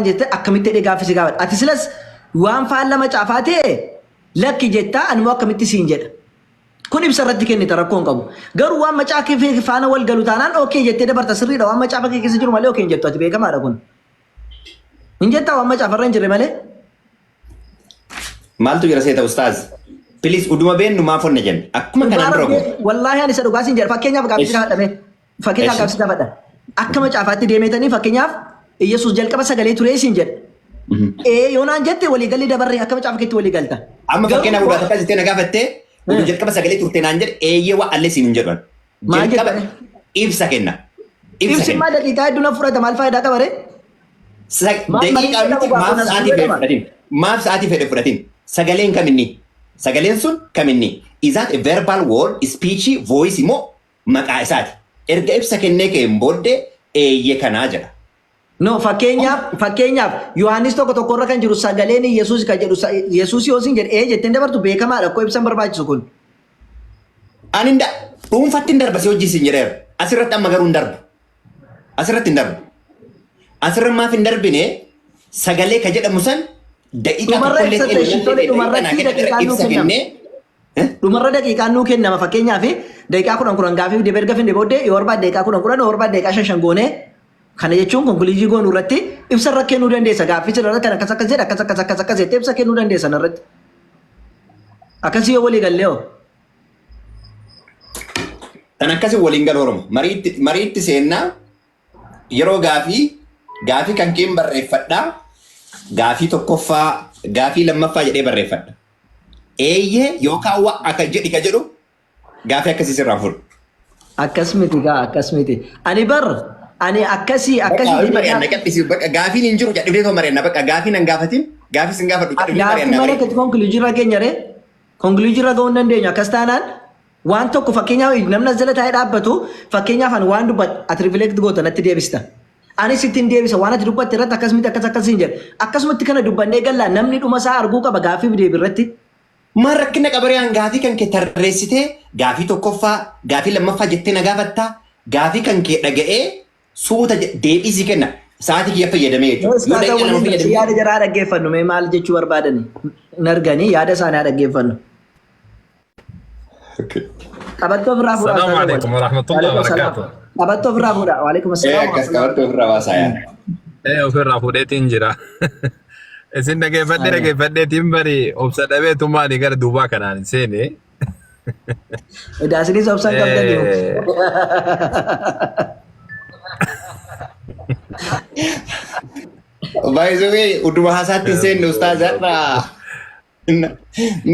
Jette akkamitti jedhee gaaffii si gaafadha. Ati silas waan faalla macaafaa ta'e lakki jettaa animmoo akkamitti siin jedha. Kun ibsa irratti kennita rakkoo hin qabu. Garuu waan macaafa kee faana wal galu taanaan okay jettee dabarta sirriidha waan macaafa kee keessa jiru malee okay hin jettu ati beekamaadha kun. Hin jettaa waan macaafa irra hin jirre malee. Maaltu jira seeta ustaaz? Please uduma beennu maaf onna jenna. Akkuma Dhugaa kanaan dura rabbii goone. wallaahi ani isa dhugaa siin jedha fakkeenyaaf gaaffii si Eshi. gaafadha mee fakkeenyaaf Eshi. gaaffii si gaafadha akka macaafaatti deemeetanii fakkeenyaaf Iyyasuus jalqaba sagalee turee siin jedha ee yoo naan jette waliigalli dabarree akka macaafa keetti walii galta Amma garuu fakkeenyaaf immoo udaa takka jettee na gaafattee udu jalqaba sagalee turte naan jedhe eeyyee waa allee siin hin jedhu. ani. maal Jalqaba jettane ibsa kenna. Ibsa ibsi kenna. maa daqiiqaa hedduu na fudhata maal faayidaa qaba ree Maal Daqiiqaa mariin miti jedhamu maaf kun as sa'aatii fedhe jedhama. fudhatin. Maaf sa'aatii fedhe fudhatin. Sagaleen kam inni? Sagaleen sun kam inni? Is that a verbal word, speech, voice immoo maqaa isaati. Erga ibsa kennee ka'een booddee eeyyee kanaa jedha. No, fakkeenyaaf fakkeenyaaf Yohaannis tokko tokko irra kan jiru sagaleen Yesuus kan jedhu Yesuus yoo siin jedhe ee jetteen dabartu beekamaadha koo ibsan barbaachisu kun. Ani hin dhuunfatti hin darba si hojii siin jedheera. Asirratti amma garuu hin darbu. Asirratti hin darbu. Asirra maaf hin darbine sagalee ka jedhamu san daqiiqaa Dhumarra tokkollee ibsa kennu ta'e tole daqiiqaa naa dhumarratti kenna daqiiqaan nuu ibsa kennama. kennee Dhumarra daqiiqaan nuu kennama fakkeenyaaf daqiiqaa 10 10 gaafii deebii erga finde booddee yoo barbaadde daqiiqaa 10 10 yoo barbaadde daqiiqaa 5 5 goonee kana jechuun konkuluujii goonuu irratti ibsa irra kennuu dandeessa gaaffii sirra irratti kan akkas akkas jedhe akkas akkas akkas akkas jettee ibsa kennuu dandeessa irratti. Akkasii yoo walii gallee hoo. Kan akkasii waliin galu Oromo. Mariitti mariitti seennaa yeroo gaafii gaafii kan keen barreeffadhaa gaafii tokkoffaa gaafii lammaffaa jedhee barreeffadha. Eeyyee yookaan waa akka jedhi ka jedhu gaafii akkasii sirraa fudhu. Akkas miti gaa akkas miti. Ani bar ani akkasii Bakka akkasii hin jedhee mari'anna callisii bakka gaafiin hin jiru jedhee too mari'anna bakka gaafiin hin gaafatin gaafii sin gaafadhu jedhee gaaffii mari'anna malee malee. akkatti konkuluujii irra keenya ree konkuluujii irra ga'uu hin dandeenyu akkas taanaan waan tokko fakkeenyaaf namni as jala taa'ee dhaabbatu fakkeenyaaf ani waan dubbadhu ati rifleekt goota natti deebista. Anis ittiin deebisa waan ati dubbatte irratti akkas miti akkas akkas hin jedhe. Akkasumatti kana dubbannee gallaa namni dhuma isaa arguu qaba gaaffiif deebi irratti. Maal rakkina qabaree an gaafii kan kee tarreessitee gaafii tokkoffaa gaafii lammaffaa jettee na gaafattaa gaafii kan kee dhaga'ee suuta deebii sii kenna sa'aatii kiyya fayyadamee jechuudha. Yoo Ustaaza daqiiqaa lama waliin fayyadamee yaada jaraa dhaggeeffannu mee maal jechuu barbaadani hin arganii yaada isaanii haa dhaggeeffannu. Qabattoo ofirraa fuudhaa Salaamu ustaaza wal. alaikum warahmatullahi Waalaikum salaam. wabarakatuh. Qabattoo ofirraa fuudhaa. Waalaikum Ee salaam akkas warahmatullahi. qabattoo ofirraa baasaa yaa. Ofirraa fuudheetiin jira. Isin dhageeffadhee Ayya. dhageeffadheetiin bari obsa dhabeetumaani gara duubaa kanaan hin seene. Edaa isinis obsa hin qabdanii. By the way, utuma haasaatti hin seenne ustaaz har'a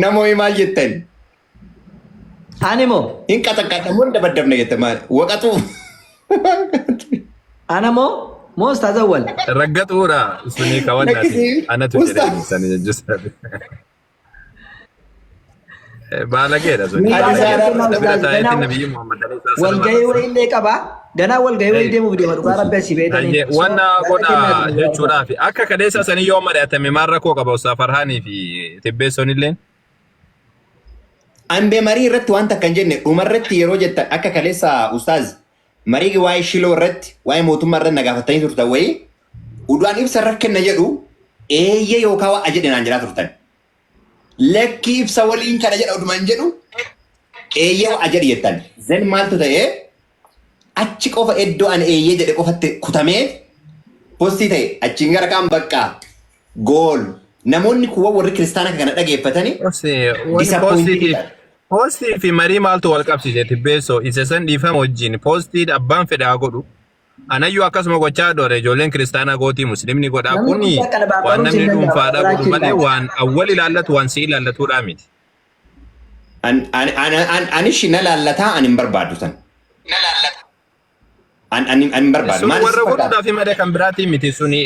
namoonni maal jettan? Ani moo? Hin qaxaqqaxamu hin dabaddabne jette maal? Waqaxuu. Ana moo? Moo ustaaz Awwal? Raggatuudha sunii kawannaati. Lakkisii Anatu jedhee ustaaz. sani jechuudha. Baalageedha suni. Ni Ani baala Baalageedha. saara kennaa Bira ustaaz. taa'eetti Ganaa nabiyyi Muhammad alayhi salaam walgahii arrabsa. wayii illee qaba. Ganaa walgahii wayii deemuuf deema dhugaa rabbi asii beetanii. Hayyee So wanna yaada godha kennaati nu jechuudhaaf akka kaleessa sanii yoo mari'atame maal rakkoo qaba Ustaaz Farhaanii fi Tibbeessoon illee. Ambee marii irratti waan takka hin jenne dhumarratti yeroo jettan akka kaleessa ustaaz marii waa'ee shiloo irratti waa'ee mootummaa irratti na gaafatanii turtan wayii udu'aan ibsa irra kenna jedhu eeyyee yookaan waa jedhe naan jedhaa turtan. Lakkii ibsa waliin kana jedha oduma hin jedhu eeyyee waa jedhi jettan. Zen maaltu ta'ee achi qofa iddoo ani eeyyee jedhe qofatti kutamee postii ta'e achiin gara kaan bakka gool. Namoonni kuwwan warri kiristaana kana dhageeffatani Wanni disappointed postiitiif ta'an. postii fi marii maaltu wal qabsiise Tibbeessoo isa san dhiifama wajjin postii abbaan fedhe haa godhu. Anayyuu akkasuma gochaa dhoore ijoolleen kiristaanaa gootii muslimni godhaa Namni kuni guddaa kana waan baarbaruun namni sin danda'amu. dhuunfaadhaa godhu Biraachuu malee hin waan awwal ilaallatu waan si ilaallatuudhaa miti. An- an- an- an- Ani shi na laallataa ani hin barbaadu san. An ani hin barbaadu. Sun Maal si warra fakkaata? godhuudhaaf malee kan biraatii miti suni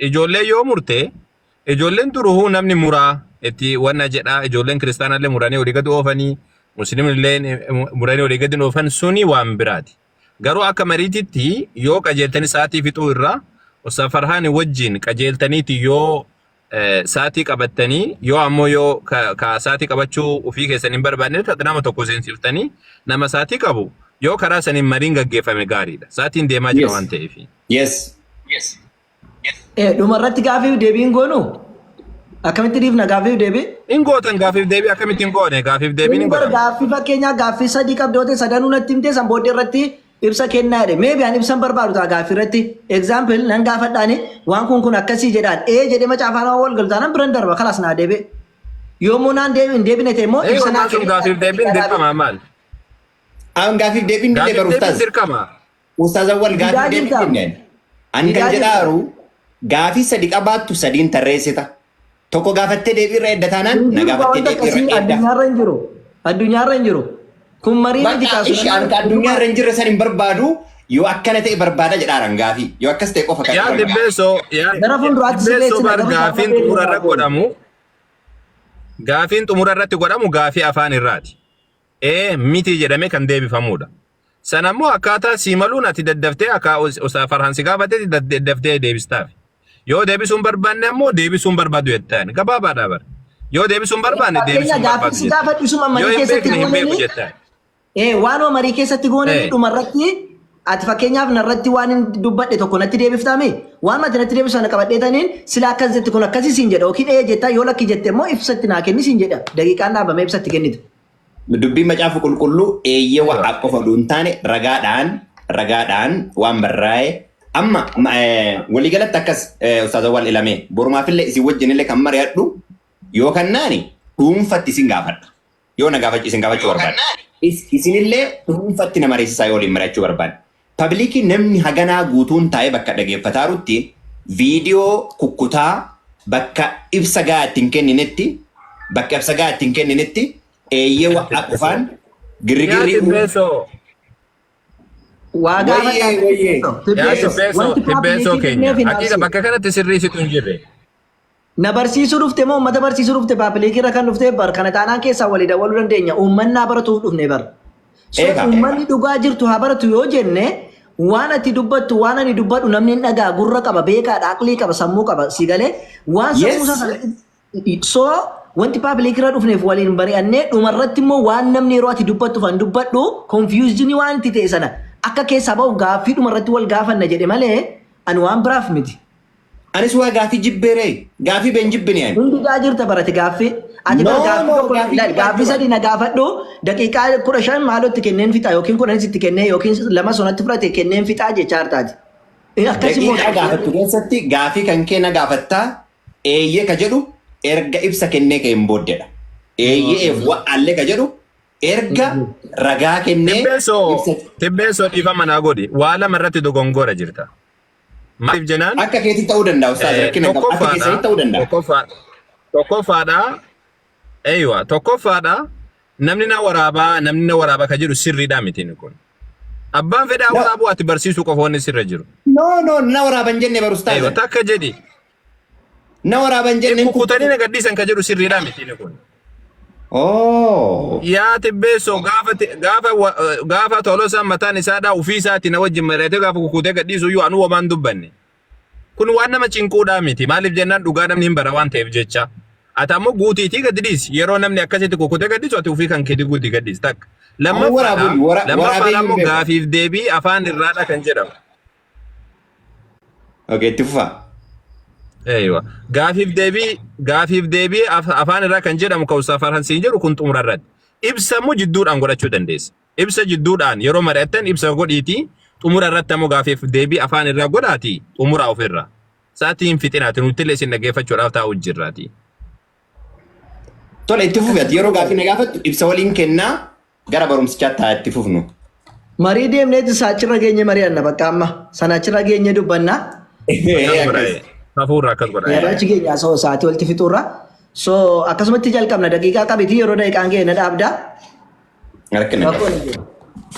ijoollee yoo murte ijoolleen duruhuu namni muraa itti wanna jedhaa ijoolleen kiristaanallee muranii olii gadi oofanii muslimillee muranii olii gadi oofan suni waan biraati. Garuu akka mariititti yoo qajeeltanii sa'aatii fixuu irraa Ustaaz Farhaan wajjin qajeeltaniiti yoo sa'aatii qabattanii yoo ammoo yoo ka, ka sa'aatii qabachuu ofii keessan hin barbaanne ta'e nama tokko seensiftanii nama sa'aatii qabu yoo karaa saniin mariin gaggeeffame gaariidha. Sa'aatiin deemaa jira Yes. waan ta'eef. Yes. Dhumarratti gaafiif deebiin goonu akkamitti dhiifna gaafiif deebii? In gootan gaafiif deebii, akkamitti hin goone? Gaafiif deebiin hin Inni bara godhamu. gaaffii, fakkeenyaa gaaffii sadii qabdoote sadanuu natti himtee, san booddee irratti ibsa kennaa jedhe. Maybe ani ibsan barbaadu ta'a gaaffii irratti. Example, nan gaafadhaani waan kun akkasii jedhaan ee jedhee macaafaan waan wal galu taanaan biran darba, kalaas naa deebi'e. Yommuu naan deebi hin deebine ta'e immoo ibsa naa Waan sun gaafiif deebiin dirqama maal? An gaafiif deebiin dillee Gaafiif bar deebiin ustaaz. dirqama. Ustaaz Awwal, Didaa gaafiif deebiin jirtaa? jenneen. Ani kan Didaa jirtaa? jedhaaru gaafii sadi qabaattu sadiin tarreessita. Tokko gaafattee deebii irra edda taanaan Hin na jiru gaafattee wanta deebii irra akkasii edda. addunyaarra hin jiru. Addunyaarra hin jiru. Kun marii miti. Bakka ishi an ka addunyaa irra hin jirre san hin barbaadu, yoo akkana ta'e barbaada jedhaaran gaafii. Yoo akkas ta'e qofa kan Yaa barbaadu. Tibbeessoo, yaa Gara fuulduraatti Tibbeessoo, sirreessina bar garuu gaafiin gaafa xumura irra beeknu godhamu, gaafiin xumura irratti godhamu gaafii afaan irraati. Ee, miti jedhamee kan deebifamudha. Sana immoo akkaataa sii maluun ati daddaftee akka Ustaaz Farhaan si gaafatetti daddaftee deebistaaf. Yoo deebisuun barbaanne ammoo deebisuun barbaadu jettaan. Gabaabaadha bara. Yoo deebisuun barbaanne Fakkeenya deebisuun gaaffii barbaadu si jettaan. gaafadhu isuma Yoo marii hin keessatti beekne hin beeku goonanii jettaan. Waanuma marii keessatti goonanii dhumarratti ati fakkeenyaaf narratti waan hin dubbadhe tokko natti deebiftaami, waan ati natti deebisu sana qabadheetaniin sila akkas jette, kun akkasii siin jedha yookiin ee jettaa, yoo lakki jette immoo ibsatti naa kenni siin jedha, daqiiqaan dhaabamee ibsatti kennita. Dubbiin Macaafa Qulqulluu eeyyee waa qofa oduu hin taane ragaadhaan waan barraa'e amma waliigalatti akkas Ustaaz Awwal ilamee borumaafillee isin wajjinillee kan mari'adhu yoo kannaani dhuunfatti isin gaafadha. Yoo na gaafachuu isin gaafachuu barbaade. Isinillee dhuunfatti na mariisisaa yoo waliin mari'achuu barbaade. Public namni haganaa guutuun taa'ee bakka dhageeffataarutti viidiyoo kukkutaa bakka ibsa gahaa ittiin kenninetti eeyyee waa qofaan Yaa girrigirri Tibbeessoo, Waa Wayyee, gaafadhaa. wayyee. Yaa Tibbeessoo, Tibbeessoo, wanti Tibbeessoo public keenya. dhufneef hin Haqiiqa arsi. bakka kanatti sirriisitu hin jirre. Na barsiisuu dhufte moo uummata barsiisuu dhufte? Public irra kan dhufte bar kana taanaan keessaa walii dawwaluu dandeenya. Uummanni haa baratuuf dhufne bar. So Eega. uummanni dhugaa jirtu haa baratu yoo jenne, waan ati dubbattu, waan ani dubbadhu namni hin dhagaa, gurra qaba, beekaadha, aqlii qaba, sammuu qaba, si galee waan sammuu isaa sana. So wanti public irra dhufneef waliin bari'annee dhumarratti immoo waan namni yeroo ati dubbattu fan dubbadhu confusion waan itti ta'e sana akka keessaa ba'uuf gaaffii dhumarratti wal gaafanna jedhe malee ani waan biraaf miti. Anis waa gaafii jibbeeree gaafii been jibbine ani. Hundi gaa jirta barate gaaffii. Ati No, bar gaaffii no, tokko gaaffii ilaali, jibbaa gaaffii jira. sadi na gaafadhu, daqiiqaa 15 maaloo itti kenneen fixa, yookiin 10s itti kennee yookiin lama sonatti fudhate kenneen fixaa jechaa jirtaati. Akkasii immoo Daqiiqaa gaafattu keessatti gaafii kan kee na gaafattaa, eeyyee ka jedhu erga ibsa kennee ka'een booddedha. Eeyyeef wa'allee ka jedhu erga ragaa kennee Tibbeessoo, ibsa. Tibbeessoo, dhiifama naa godhi. Waa lama irratti dogongora jirta. Maaliif jenaan? Akka keetti ta'uu danda'a ustaaz, rakkina hin qabu. Akka keessanitti ta'uu danda'a. Tokkoffaadha. Eeywa, tokkoffaadha. Namni na waraabaa, namni na waraabaa ka jedhu sirriidhaa miti inni kun. Abbaan fedhaa No. waraabuu, ati barsiisuu qofa wanni sirra jiru. No, no, na waraaban jenne bar ustaaz. Eeywa, takka jedhi. Na waraaban jenne. Kukkutanii na gadhiisan ka jedhu sirriidhaa miti inni kun. Oh. Yaa Tibbeessoo, gaafa Tolosaan mataan isaadhaa ofii isaatii na wajjin mari'atee gaafa kukkutee gadhiisu iyyuu anuu homaan dubbanne. Kun waan nama cinquudhaa miti. Maaliif jennaan, dhugaa namni hin bara waan ta'eef jecha. Ati ammoo guutiitii gadi dhiisi. Yeroo namni akkasitti kukkutee gadhiisu ati ofii kan keetii guutii gadhiisi. Takka. Lammaffaa Waraabee ammoo hin beeku. gaafiif deebii afaan irraadha kan jedhamu. Okay, itti fufaa. Eeywa. Gaafiif deebii afaan irraa kan jedhamu kan Ustaaz Farhan siin jedhu kun xumura irratti. Ibsa immoo jidduudhaan godhachuu dandeessa. Ibsa jidduudhaan yeroo mari'attan ibsa godhiitii, xumura irratti ammoo gaafiif deebii afaan irraa godhaati xumura ofirra. Sa'aatii hin fixinaati, nuti illee isin dhaggeeffachuudhaaf taa'u jirraati. Tole, itti fufi. Ati yeroo gaafii na gaafattu ibsa waliin kennaa gara barumsichaatti haa itti fufnu. Marii deemneeti saachirra geenye mari'anna, bakka amma sana achirra geenye dubbanna. Akkas godha. Hafuurra akkas godha. Yeroo achi geenye so sa'aatii walitti fixuurra. So akkasumatti jalqabna, daqiiqaa qabiti, yeroo daqiiqaan ga'e na dhaabda. Rakkina qabu. Rakkoon hin jiru.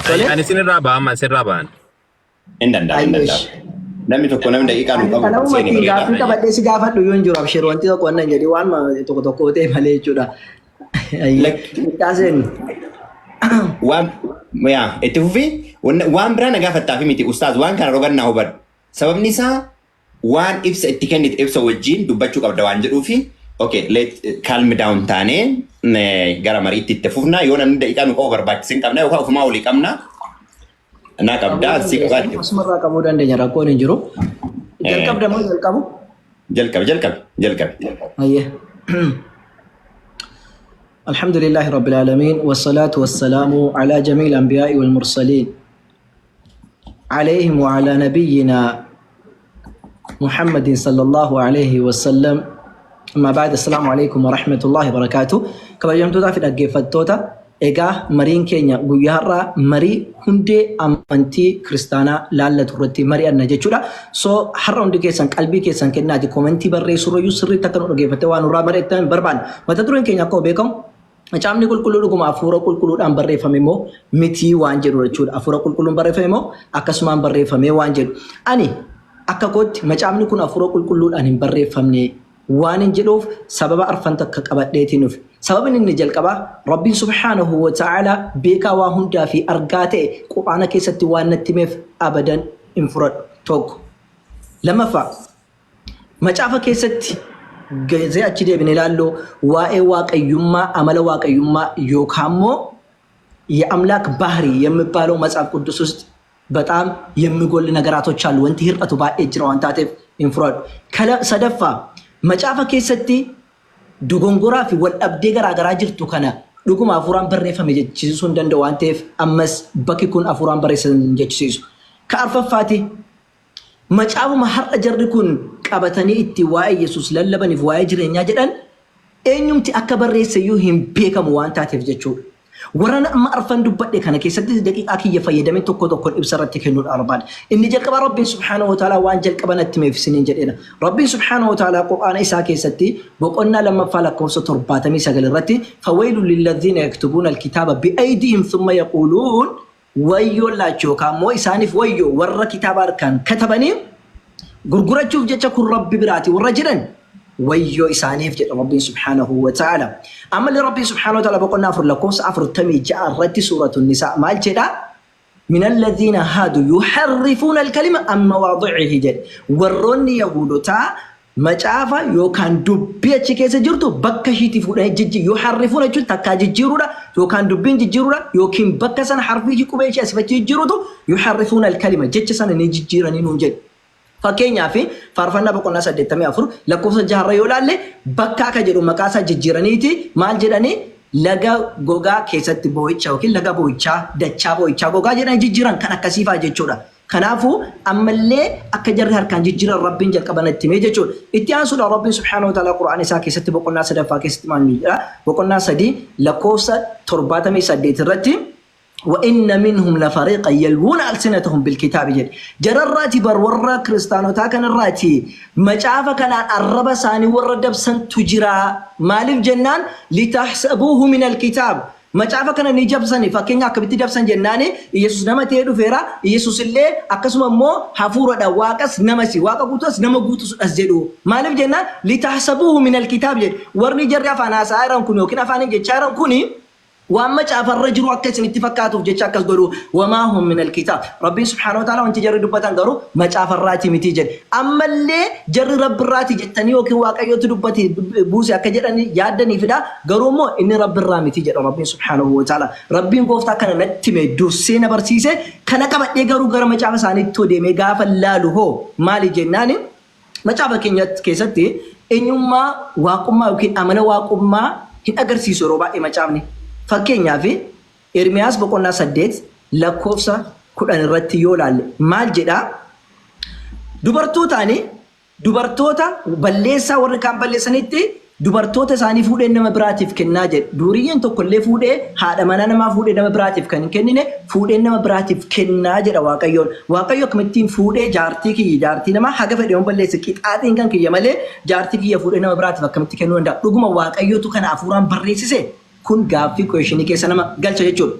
Tole. Ani isinirraa ba'an, amma isinirraa ba'an. Hin danda'a, hin Ayyeesh. danda'a. Namni tokko namni daqiiqaa nu qabu Kanamuma seeni ittiin bareeda. gaaffii qabadhee si gaafadhu yoo hin jiru, abshir, wanti tokko wannan jedhi waan tokko tokko ta'e malee jechuudha. Xiqqaa seeni. Waan yaa itti fufi, waan biraa na gaafattaafi miti ustaaz, waan kana rogannaa hubadhu. Sababni isaa waan ibsa itti kennite ibsa wajjin dubbachuu qabda waan jedhuufi, okay, let calm down taanee gara mariitti itti fufna. Yoo namni daqiiqaa nu qabu barbaachise hin qabna yookaan ofumaa olii qabna. Naa qabdaa, si qabaa itti. Asumarraa qabuu dandeenya, rakkoon hin jiru. Jalqabda moo jalqabu? Jalqabi jalqabi jalqabi. Ayyee. الحمد لله رب العالمين والصلاة والسلام على جميع الأنبياء والمرسلين عليهم وعلى نبينا محمد صلى الله عليه وسلم أما بعد السلام عليكم ورحمة الله وبركاته. Kabajamtootaa fi dhaggeeffattoota, egaa mariin keenya guyyaa har'aa marii hundee amantii kiristaanaa laallatu irratti mari'anna jechuudha. So har'a hundi keessan qalbii keessan kennaati comment barreessurrayyuu sirriitti akka nu dhaggeeffatte waan nurraa mari'attan barbaanna. Mata dureen keenya akkuma beekamu Macaafni Qulqulluu dhuguma hafuura qulqulluudhaan barreeffame moo mitii waan jedhu jechuudha. Hafuura qulqulluun barreeffame moo akkasumaan barreeffame waan jedhu. Ani akka kootti macaafni kun hafuura qulqulluudhaan hin barreeffamne waan hin jedhuuf sababa arfan takka qabadheetiin dhufe. Sababni inni jalqabaa Rabbiin subhaanahu wa ta'aalaa beekaa waa hundaa fi argaa ta'e Qur'aana keessatti waan natti himeef abadan hin fudhadhu. Tokko. Lammaffaa, macaafa keessatti gazee achi deebine ilaallu waa'ee waaqayyummaa, amala waaqayyummaa yookaan immoo የአምላክ ባህሪ የሚባለው መጽሐፍ ቅዱስ ውስጥ በጣም የሚጎል ነገራቶች አሉ። Wanti hir'atu baay'ee jira waan taateef hin fudhadhu. Sadaffaa, macaafa keessatti dogongoraa fi wal dhabdee garaagaraa jirtu kana dhuguma hafuuraan barreeffame jechisiisuu hin danda'u waan ta'eef ammas bakki kun hafuuraan barreessan hin jechisiisu. Ka arfaffaati, macaafuma har'a jarri kun qabatanii itti waa'ee Yesuus lallabaniif waa'ee jireenyaa jedhan eenyumti akka barreesse iyyuu hin beekamu waan taateef jechuudha. Warra amma arfan dubbadhe kana keessatti daqiiqaa kiyya fayyadamee tokko tokkoon ibsa irratti kennuudha barbaada. Inni jalqaba Rabbiin subhaanahu wa ta'aalaa waan jalqaba natti himeef isiniin jedheera. Rabbiin subhaanahu wa ta'aalaa Qur'aana isaa keessatti boqonnaa lammaffaa lakkoofsa 79 irratti فويل للذين يكتبون الكتاب بأيديهم ثم يقولون, wayyoo yookaan immoo isaaniif wayyoo warra kitaaba harkaan katabanii gurgurachuuf jecha kun Rabbi biraati warra jedhan wayyoo isaaniif jedha Rabbiin subhaanahu wa ta'ala. Ammallee Rabbiin subhaanahu wa ta'ala boqonnaa 4 lakkoofsa 46 irratti suuratu Nisaa maal jedha? من الذين هادوا يحرفون الكلم عن مواضعه jedhe. Warroonni Yahudotaa macaafa yookaan dubbii achi keessa jirtu bakka ishiitii fuudhanii jijji يحرفون jechuun takkaa jijjiiruudha yookaan dubbiin jijjiiruudha yookiin bakka sana harfii ishii qubee ishee asii achi jijjiiruutu يحرفون الكلم jecha sana ni jijjiiranii nuun jedhe. Fakkeenyaaf, faarfannaa boqonnaa 84 lakkoofsa jaharra yoo ilaalle bakka akka jedhu maqaa isaa jijjiiraniiti maal jedhanii laga gogaa keessatti boo'ichaa yookiin laga boo'ichaa dachaa boo'ichaa gogaa jedhanii jijjiiran kan akkasiifaa jechuudha. Kanaafuu ammallee akka jarri harkaan jijjiiran Rabbiin jalqaba natti himee jechuudha. Itti aansuudhaan Rabbiin subhaanahu wa ta'ala Qura'aan isaa keessatti boqonnaa sadaffaa keessatti maal jedha? Boqonnaa 3 lakkoofsa 78 irratti وإن منهم لفريقا يلوون ألسنتهم بالكتاب jedhe. Jararraati bar warra kiristaanotaa kanarraati macaafa kanaan arraba isaanii warra dabsantu jira. Maaliif jennaan لتحسبوه من الكتاب. Macaafa kana ni jabsani. Fakkeenya akkamitti dabsan jennaani Iyesus nama ta'ee dhufeera. Iyesus illee akkasuma immoo hafuuradha. Waaqas namasi. Waaqa guutuus nama guutuusudhas jedhu. Maaliif jennaan لتحسبوه من الكتاب jedhe. Warri jarri afaan haasa'aa jiran kun yookiin afaan jechaa jiran kuni waan macaafarra jiru akka isinitti fakkaatuuf jecha akkas godhu. وما هو من الكتاب. Rabbiin subhaanahu wa ta'ala wanti jarri dubbatan garuu macaafarraati miti jedhe. Ammallee jarri rabbirraati jettanii yookiin waaqayyootu dubbate buuse akka jedhanii yaaddaniifidha. Garuu immoo inni rabbirraa miti jedha Rabbiin subhaanahu wa ta'ala. Rabbiin gooftaa kana natti hime, dursee na barsiise. Kana qabadhee garuu gara macaafa isaaniitti deemee gaafa laalu hoo maali jennaani, macaafa keenya keessatti eenyummaa waaqummaa yookiin amala waaqummaa hin agarsiisu yeroo baay'ee macaafni. Fakkeenyaaf, Ermiyaas boqonnaa 8 lakkoofsa 10 irratti yoo ilaalle maal jedhaa? Dubartootaani dubartoota balleessaa warri kaan balleessanitti dubartoota isaanii fuudhee nama biraatiif kennaa jedhe. Duuriyyeen tokko illee fuudhee haadha manaa namaa fuudhee nama biraatiif kan hin kennine fuudhee nama biraatiif kennaa jedha Waaqayyoon. Waaqayyo akkamittiin fuudhee jaartii kiyya, jaartii namaa haga fedhe yoon balleesse qixaaxiin kan kiyya malee jaartii kiyya fuudhee nama biraatiif akkamitti kennuu danda'a? Dhuguma Waaqayyotu kana hafuuraan barreessise? Kun gaaffii question keessa nama galcha jechuudha.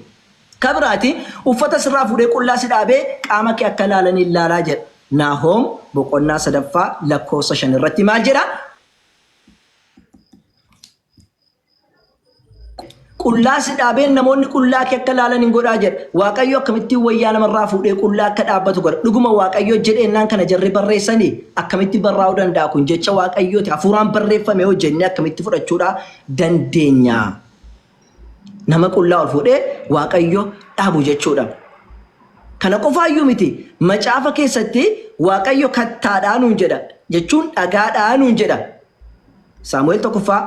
Ka biraati, uffata sirraa fuudhee qullaa si dhaabee qaama kee akka ilaalanii ilaalaa jedha. Naahoom boqonnaa sadaffaa lakkoofsa 5 irratti maal jedha? Qullaa si dhaabeen namoonni qullaa kee akka ilaalan hin godhaa jedha. Waaqayyo akkamittiin wayyaa namarraa fuudhee qullaa akka dhaabbatu godha? Dhuguma Waaqayyo jedheennaan kana jarri barreessanii akkamitti barraa'uu danda'a? Kun jecha Waaqayyooti. Hafuuraan barreeffame hoo jennee akkamitti fudhachuudha dandeenya? Nama qullaa ol fuudhee Waaqayyo dhaabu jechuudha. Kana qofaayyuu miti. Macaafa keessatti Waaqayyo kattaadhaa nuun jedha jechuun dhagaadhaa nuun jedha. Saamu'eel tokkoffaa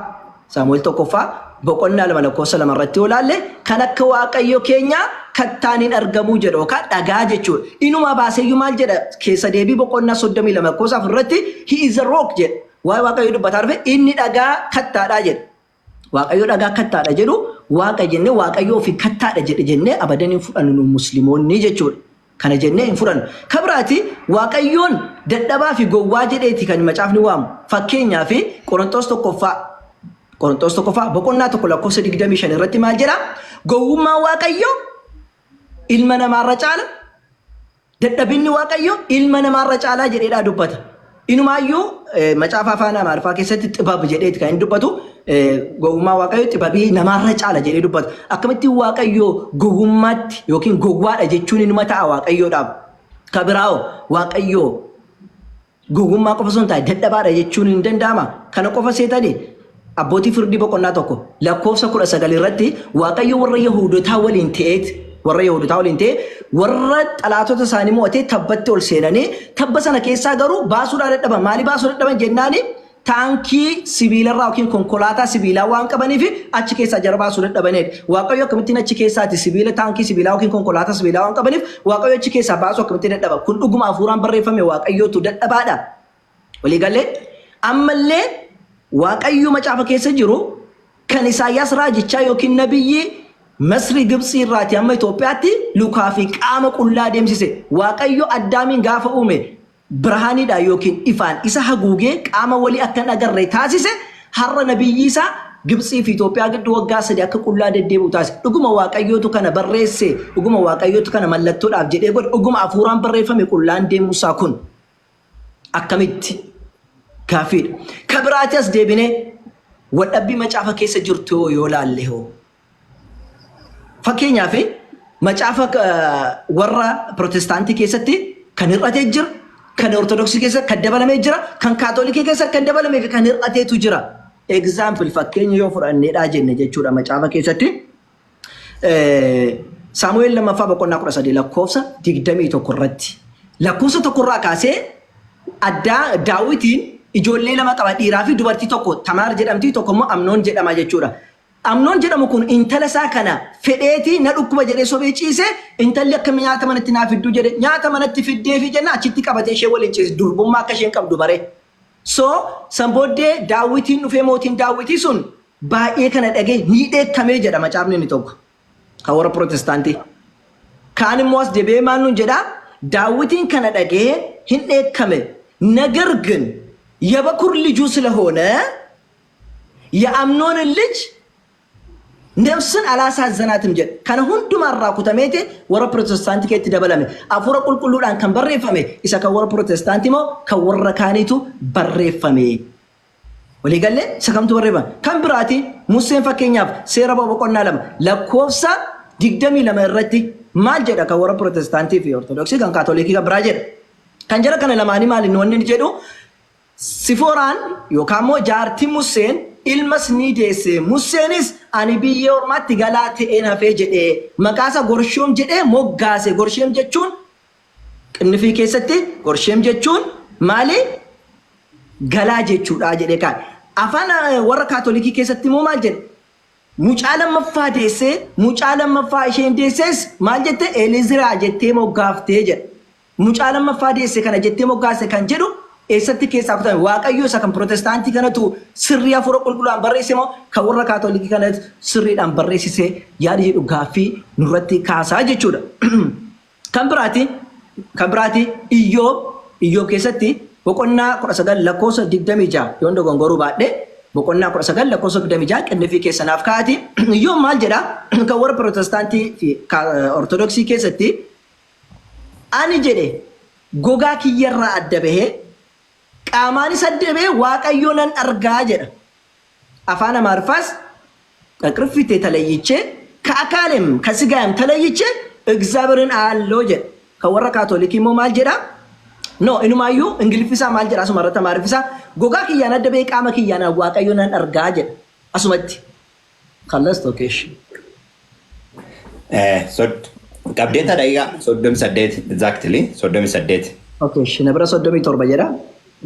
Saamu'eel tokkoffaa boqonnaa 2 lakkoofsa 2 irratti yoo ilaalle kan akka Waaqayyo keenyaa kattaan hin argamuu jedha yookaan dhagaa jechuudha. Inumaa baaseeyyuu maal jedha keessa deebii boqonnaa 32 lakkoofsa 4 irratti he is a rock jedha. Waa'ee Waaqayyo dubbataa dhufe inni dhagaa kattaadhaa jedha. Waaqayyo dhagaa kattaadha jedhu waaqa jennee Waaqayyo ofii kattaadha jedhe jennee abadan hin fudhannu nu musliimoonni jechuudha. Kana jennee hin fudhannu. Ka biraati Waaqayyoon dadhabaa fi gowwaa jedheeti kan macaafni waamu. Fakkeenyaaf Qoronxoos tokkoffaa Qoronxoos tokkoffaa boqonnaa 1 lakkoofsa 25 irratti maal jedha? Gowwummaan Waaqayyoo ilma namaarra caala Dadhabinni Waaqayyoo ilma namaarra caalaa jedheedhaa dubbata. Inumaayyuu macaafa afaan Amaariffaa keessatti xibab jedheeti kan inni dubbatu. Gowwummaa Waaqayyoo xibabii namaarra caala jedhee dubbata. Akkamitti Waaqayyoo gowwummaatti yookiin gowwaadha jechuun inuma ta'a Waaqayyoodhaaf. Ka biraa'oo Waaqayyoo Gowwummaa qofa osoo hin taane dadhabaadha jechuun hin danda'ama. Kana qofa seetanii abbootii firdii boqonnaa 1 lakkoofsa 19 irratti Waaqayyo warra Yahuudotaa waliin ta'eet warra Yahuudotaa waliin ta'ee warra xalaatota isaanii mo'atee tabbatti ol seenanii tabba sana keessaa garuu baasuudhaa dadhaban. Maalii baasuu dadhaban jennaani taankii sibiilarraa yookiin konkolaataa sibiilaa waan qabaniif achi keessaa jara baasuu dadhabaneedha. Waaqayyo akkamittiin achi keessaati sibiila taankii sibiilaa yookiin konkolaataa sibiilaa waan qabaniif Waaqayyo achi keessaa baasuu akkamitti dadhaba? Kun dhuguma hafuuraan barreeffame Waaqayyootu dadhabaadha. Walii galee ammallee Waaqayyo macaafa keessa jiru kan Isaayyaas raajichaa yookiin nabiyyii Masrii Gibtsii irraati hamma Itoophiyaatti lukaa fi qaama qullaa deemsise. Waaqayyo Addaamiin gaafa uume Birhaaniidhaan yookiin ifaan isa haguugee qaama walii akka hin agarre taasise, har'a nabiyyii isaa Gibtsii fi Itoophiyaa gidduu waggaa sadi akka qullaa deddeebi'u taasise. Dhuguma Waaqayyootu kana barreesse, dhuguma Waaqayyootu kana mallattoodhaaf jedhee godhe, dhuguma hafuuraan barreeffame qullaan deemuu isaa kun akkamitti? Gaaffiidha. Ka biraati as deebinee waldhabbii macaafa keessa jirtu yoo laalle hoo? Fakkeenyaaf macaafa warra Pirotestaantii keessatti kan hir'atee jira, kan Ortodoksii keessa kan dabalamee jira, kan Kaatolikii keessa kan dabalamee fi kan hir'ateetu jira. Example fakkeenya yoo fudhanneedhaa jenne jechuudha macaafa keessatti. Saamu'eel lammaffaa boqonnaa 13 lakkoofsa 21 irratti. Lakkoofsa tokkorraa kaasee addaa Daawitiin ijoollee lama qaba dhiiraa fi dubartii tokko Tamaar jedhamti tokko immoo Amnoon jedhama jechuudha. Amnoon jedhamu kun intala isaa kana fedheeti na dhukkuba jedhee sobee ciise intalli akka nyaata manatti naa fidduu jedhe nyaata manatti fiddeefi jenna achitti qabatee ishee waliin ciise durbummaa akka isheen qabdu bare. So san booddee Daawwitiin dhufee mootiin Daawwitii sun baay'ee kana dhagee ni dheekkamee jedha macaafni inni tokko kan warra Pirotestaantii. Kaan immoo as deebi'ee maal nuun jedha Daawwitiin kana dhagee hin dheekkame ነገር ግን የበኩር ልጁ ስለሆነ የአምኖንን ልጅ ነፍስን አላሳዘናትም jedhe. Kana hundumaa irraa kutameeti warra Pirotestaantii keessatti dabalame. Hafuura qulqulluudhaan kan barreeffame isa kan warra Pirotestaantii moo kan warra kaaniitu barreeffame? Walii gallee isa kamtu barreeffame? Kan biraati Museen fakkeenyaaf seera ba'u boqonnaa 2 lakkoofsa 22 irratti maal jedha kan warra Pirotestaantii fi Ortodoksii kan Kaatolikii kan biraa jedha. Kan jara kana lamaanii maali wanni inni jedhu Sifooraan yookaan immoo jaartiin Musseen ilmas ni deesse. Musseenis ani biyya ormaatti galaa ta'een hafee jedhee maqaa isaa Gorshoom jedhee moggaase. Gorsheem jechuun qinnifii keessatti Gorsheem jechuun maali? Galaa jechuudha jedhee kaa'e. Afaan warra Kaatolikii keessatti immoo maal jedhe? Mucaa lammaffaa deessee, mucaa lammaffaa isheen deesses maal jette? Eliziraa jettee moggaaftee jedha. Mucaa lammaffaa deesse kana jettee moggaase kan jedhu eessatti keessaa kutame? Waaqayyo isa kan Pirotestaantii kanatu sirrii hafuura qulqulluudhaan barreesse moo kan warra Kaatolikii kanatu sirriidhaan barreessise yaada jedhu gaaffii nurratti kaasaa jechuudha. Kan biraati kan biraati Iyyoob Iyyoob keessatti boqonnaa 19 lakkoofsa 26 yoon dogongoruu baadhe boqonnaa 19 lakkoofsa 26 qinnifii keessa naaf kaa'ati. Iyyoob maal jedha? Kan warra Pirotestaantii fi Ortodoksii keessatti Ani jedhe gogaa kiyyarraa adda bahee, qaamaanis adda bahee Waaqayyo nan argaa jedha. Afaan Amaariffaas ከቅርፊቴ ተለይቼ ከአካሌም ከስጋዬም ተለይቼ እግዚአብሔርን አያለሁ jedha. Kan warra Kaatolikii immoo maal jedha? No, inumaayyuu Ingiliffi isaa maal jedha? Asuma irratti Amaariffi isaa gogaa kiyyaan adda bahee qaama kiyyaan Waaqayyo nan argaa jedha. Asumatti. Kallas tokkeesh. Qabdeetta daqiiqaa 38 exactly 38. Okay, ishi na bira 37 jedha.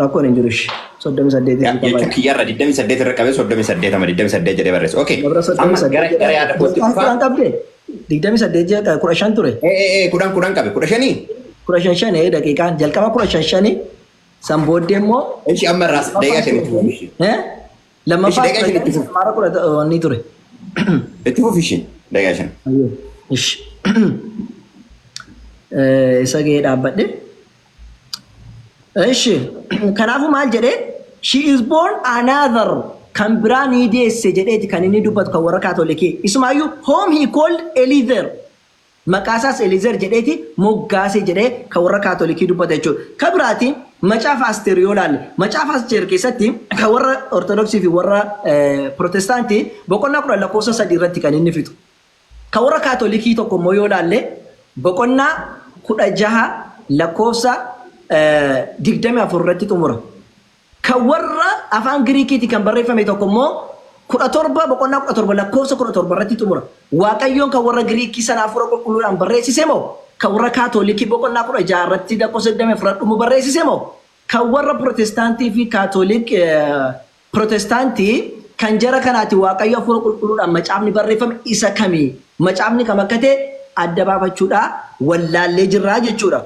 Rakkoon hin jiru ishi. 38 Jechuun kiyyarra 28 irra qabee 38 ama 28 jedhee barreesse. Okay. Na bira Amma 38 gara jedha. gara yaada kootti Daqiiqaan dhufaa. 10 qabdee? 28 jedha, 15 ture. Ee, 10 10 qabe, 15. 15 shan daqiiqaan jalqaba 15 shani, san booddee immoo Ishi, amma irraas daqiiqaa 5 itti fufi ishi. Eh? Lammaffaa Ishi, daqiiqaa 5 itti fufi. Maara kudha inni ture. Itti fufi ishi, daqiiqaa 5. Ishi. Isa gahee dhaabbadhe. Ishi. Kanaafuu maal jedhee? "She is born another", kan biraa ni deesse jedheeti kan inni dubbatu kan warra Kaatolikii. Isumaayyuu "whom he called Eliezer", maqaa isaas Elizer jedheeti moggaase jedhee kan warra Kaatolikii dubbata jechuudha. Kan biraati Macaafa Asteer yoo ilaalle, Macaafa Asteer keessatti kan warra Ortodoksii fi warra Protestaantii boqonnaa 10 lakkoofsa 3 irratti kan inni fixu. Kan warra Kaatolikii tokko immoo yoo ilaalle, boqonnaa 16 lakkoofsa 24 irratti xumura. Kan warra afaan Giriikiitiin kan barreeffame tokko immoo 17, boqonnaa 17 lakkoofsa 17 irratti xumura. Waaqayyoon kan warra Giriikii sana hafuura qulqulluudhaan barreessise moo, kan warra Kaatolikii boqonnaa 16 irratti lakkoofsa 24 dhumu barreessise moo, kan warra Protestaantii fi Kaatolik Protestaantii kan jara kanaati Waaqayyo hafuura qulqulluudhaan macaafni barreeffame isa kami? Macaafni kam akka ta'e adda baafachuudhaa wallaallee jirraa jechuudha.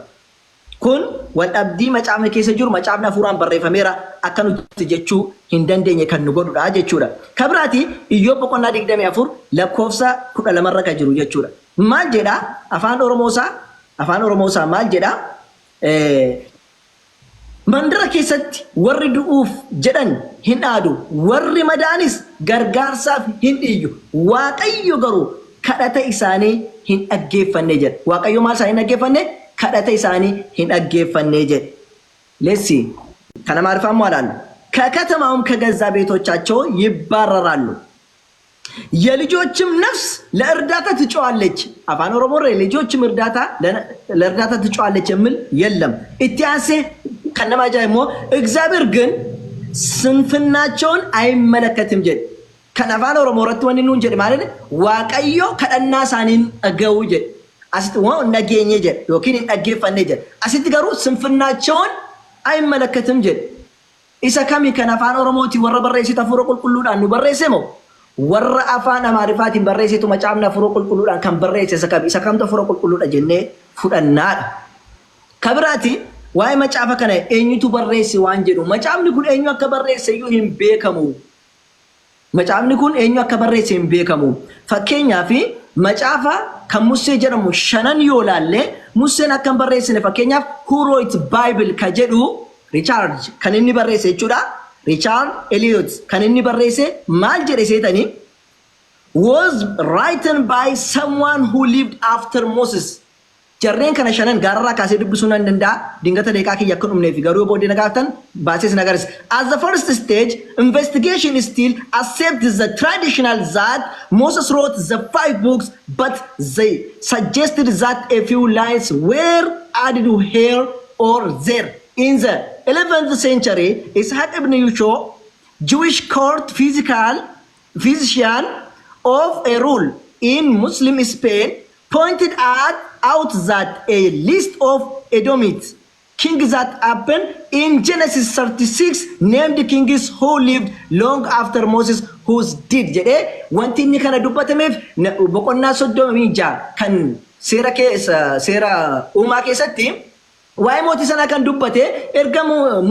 Kun waldhabdii macaafni keessa jiru macaafni hafuuraan barreeffameera akka nuti jechuu hin dandeenye kan nu godhudha jechuudha. Kan biraati Iyyoob boqonnaa 24 lakkoofsa 12 irra kan jiru jechuudha. Maal jedha afaan Oromoosaa? Afaan Oromoosaa maal jedha? "Mandara keessatti warri du'uuf jedhan hin aadu, warri madaanis gargaarsaaf hin iyyu. Waaqayyo garuu kadhata isaanii hin dhaggeeffanne" jedha. Waaqayyo maal isaanii hin dhaggeeffanne? Kadhata isaanii hin dhaggeeffanne jedhe. Let's see. Kana maaliif ammoo ilaallu? ከከተማውም ከገዛ ቤቶቻቸው ይባረራሉ። የልጆችም ነፍስ ለእርዳታ ትጮኻለች። Afaan Oromoo የልጆችም እርዳታ ለእርዳታ ትጮኻለች የሚል የለም። Itti aansee kan nama ajaa'ibu እግዚአብሔር ግን ስንፍናቸውን አይመለከትም jedhe. Kan Afaan Oromoo irratti wanni nuun jedhe maal? Waaqayyo kadhannaa isaanii hin dhaga'u jedhe. Asitti waan hin dhageenye jedhe yookiin hin dhaggeeffanne jedhe. Asitti garuu ስንፍናቸውን አይመለከትም jedhe. Isa kami kan Afaan Oromootiin warra barreessitu hafuura qulqulluudhaan nu barreesse moo, warra Afaan Amaariffaatiin barreessitu macaafni hafuura qulqulluudhaan kan barreesse isa kami? Isa kamtu hafuura qulqulluudha jennee fudhannaadha. Ka biraati waa'ee macaafa kana eenyutu barreesse waan jedhu, macaafni kun eenyu akka barreesse iyyuu hin beekamu. Macaafni kun eenyu akka barreesse hin beekamu. Fakkeenyaaf, macaafa kan Musee jedhamu shanan yoo laalle, Museen akka hin barreessine, fakkeenyaaf "Who Wrote Bible" ka jedhu Richard kan inni barreesse jechuudha. Richard Elliot kan inni barreesse maal jedhe seetanii? "Was written by someone who lived after Moses." Jarreen kana shanan gaararraa kaasee dubbisuu nan danda'a. Dingata deeqaa kiyya akka dhumneef garuu booddee na gaafatan baasees na agarsiisa. "As the first stage, investigation still accepts the traditional that Moses wrote the five books, but they suggested that a few lines were added here or there. In the 11th century, Ishaq ibn Yusho, Jewish court physician of a rule in Muslim Spain, pointed out that a list of Edomites kings that happen in Genesis 36 named kings who lived long after Moses whose did" jedhee. Wanti inni kana dubbatameef boqonnaa 36 kan seera keessa, seera uumaa keessatti waa'ee mootii sanaa kan dubbate erga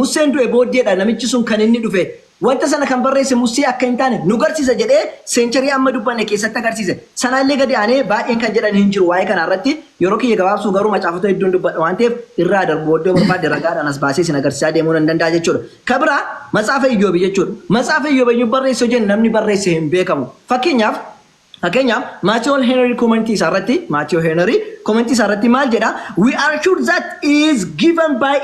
Museen du'e booddeedha namichi sun kan inni dhufe. Wanta sana kan barreesse Musee akka hin taane nu garsiisa jedhee century amma dubbanne keessatti agarsiise. Sanaallee gadi aanee baay'een kan jedhan hin jiru waa'ee kana irratti. Yeroo kiyya gabaabsuu garuu macaafota hedduun dubbadha waan ta'eef irraa darbu, iddoo barbaade ragaadhaan as baasee isin agarsiisaa deemuu nan danda'a jechuudha. Kabira Matsaafa Iyyoobi jechuudha. Matsaafa Iyyoobi eenyu barreesse jennu, namni barreesse hin beekamu. Fakkeenyaaf Matthew Henry commentii isaa irratti, Matthew Henry commentii isaa irratti maal jedha? "We are sure that is given by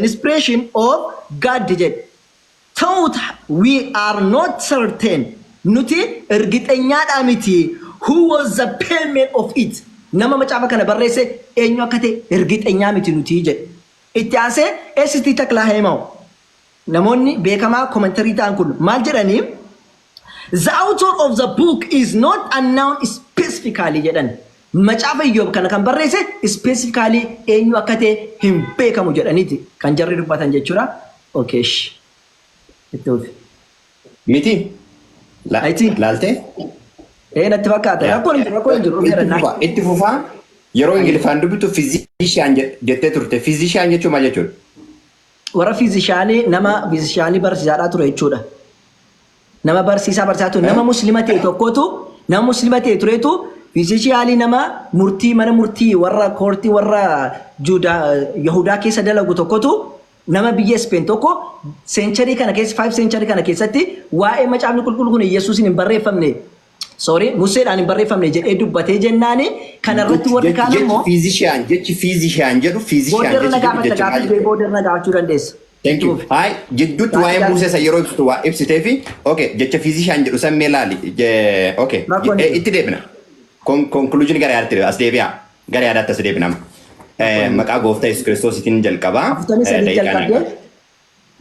inspiration of God" jedhe. "Thought we are not certain", nuti እርግጠኛadha miti, "who was the penman of it", nama macaafa kana barreesse eenyu akka ta'e እርግጠኛ miti nuti jedhe. Itti aansee S.T. Taklaa Haymaanoot, namoonni beekamaa commentary ta'an kun maal jedhanii? "The author of the book is not unknown specifically" jedhan. Macaafa Iyyoob kana kan barreesse specifically eenyu akka ta'e hin beekamu jedhaniiti kan jarri dubbatan jechuudha. Okay, ishi. Itti fufi. Miti? I think. Laaltee? Ee, natti fakkaata. Rakkoon hin jiru, rakkoon hin jiru. Dhufeera Itti fufa. Itti fufaa. Yeroo Ingiliffaan dubbitu physician jettee turte. Physician jechuun maal jechuudha? Warra physicianii, nama physicianii barsiisaadhaa ture jechuudha. Nama barsiisaa barsiisaa ture. Nama Muslima ta'e tokkotu, nama Muslima ta'e turetu physicianii, nama murtii, mana murtii warra courtii warra Juudaa Yahudaa keessa dalagu tokkotu, nama biyya Speen tokko, century kana keessa, 5 century kana keessatti waa'ee Macaafni Qulqulluu kun Yesuusin hin barreeffamne, sorry, Museedhaan hin barreeffamne jedhee dubbatee jennaani, kanarratti warri kaan Jechi immoo physician, jechi physician jedhu, physician boodarra na jechi jedhu gaafatta jecha maal gaafii jechuudha? Boodarra na gaafachuu dandeessa. Thank you. Itti fufi. Hai, jidduutti Gaafii waa'ee gaafii. Musee san yeroo ibsitu waa ibsitee fi okay, jecha physician jedhu san mee laali. Okay, Rakkoon hin jiru. itti deebina. Conclusion gara yaadaatti as deebi'a. Gara yaadaatti as deebina. Maqaa Gooftaa Yesuus Kiristoositiin jalqabaa. Afurtamii sadii Daqiiqaa na jalqabdee.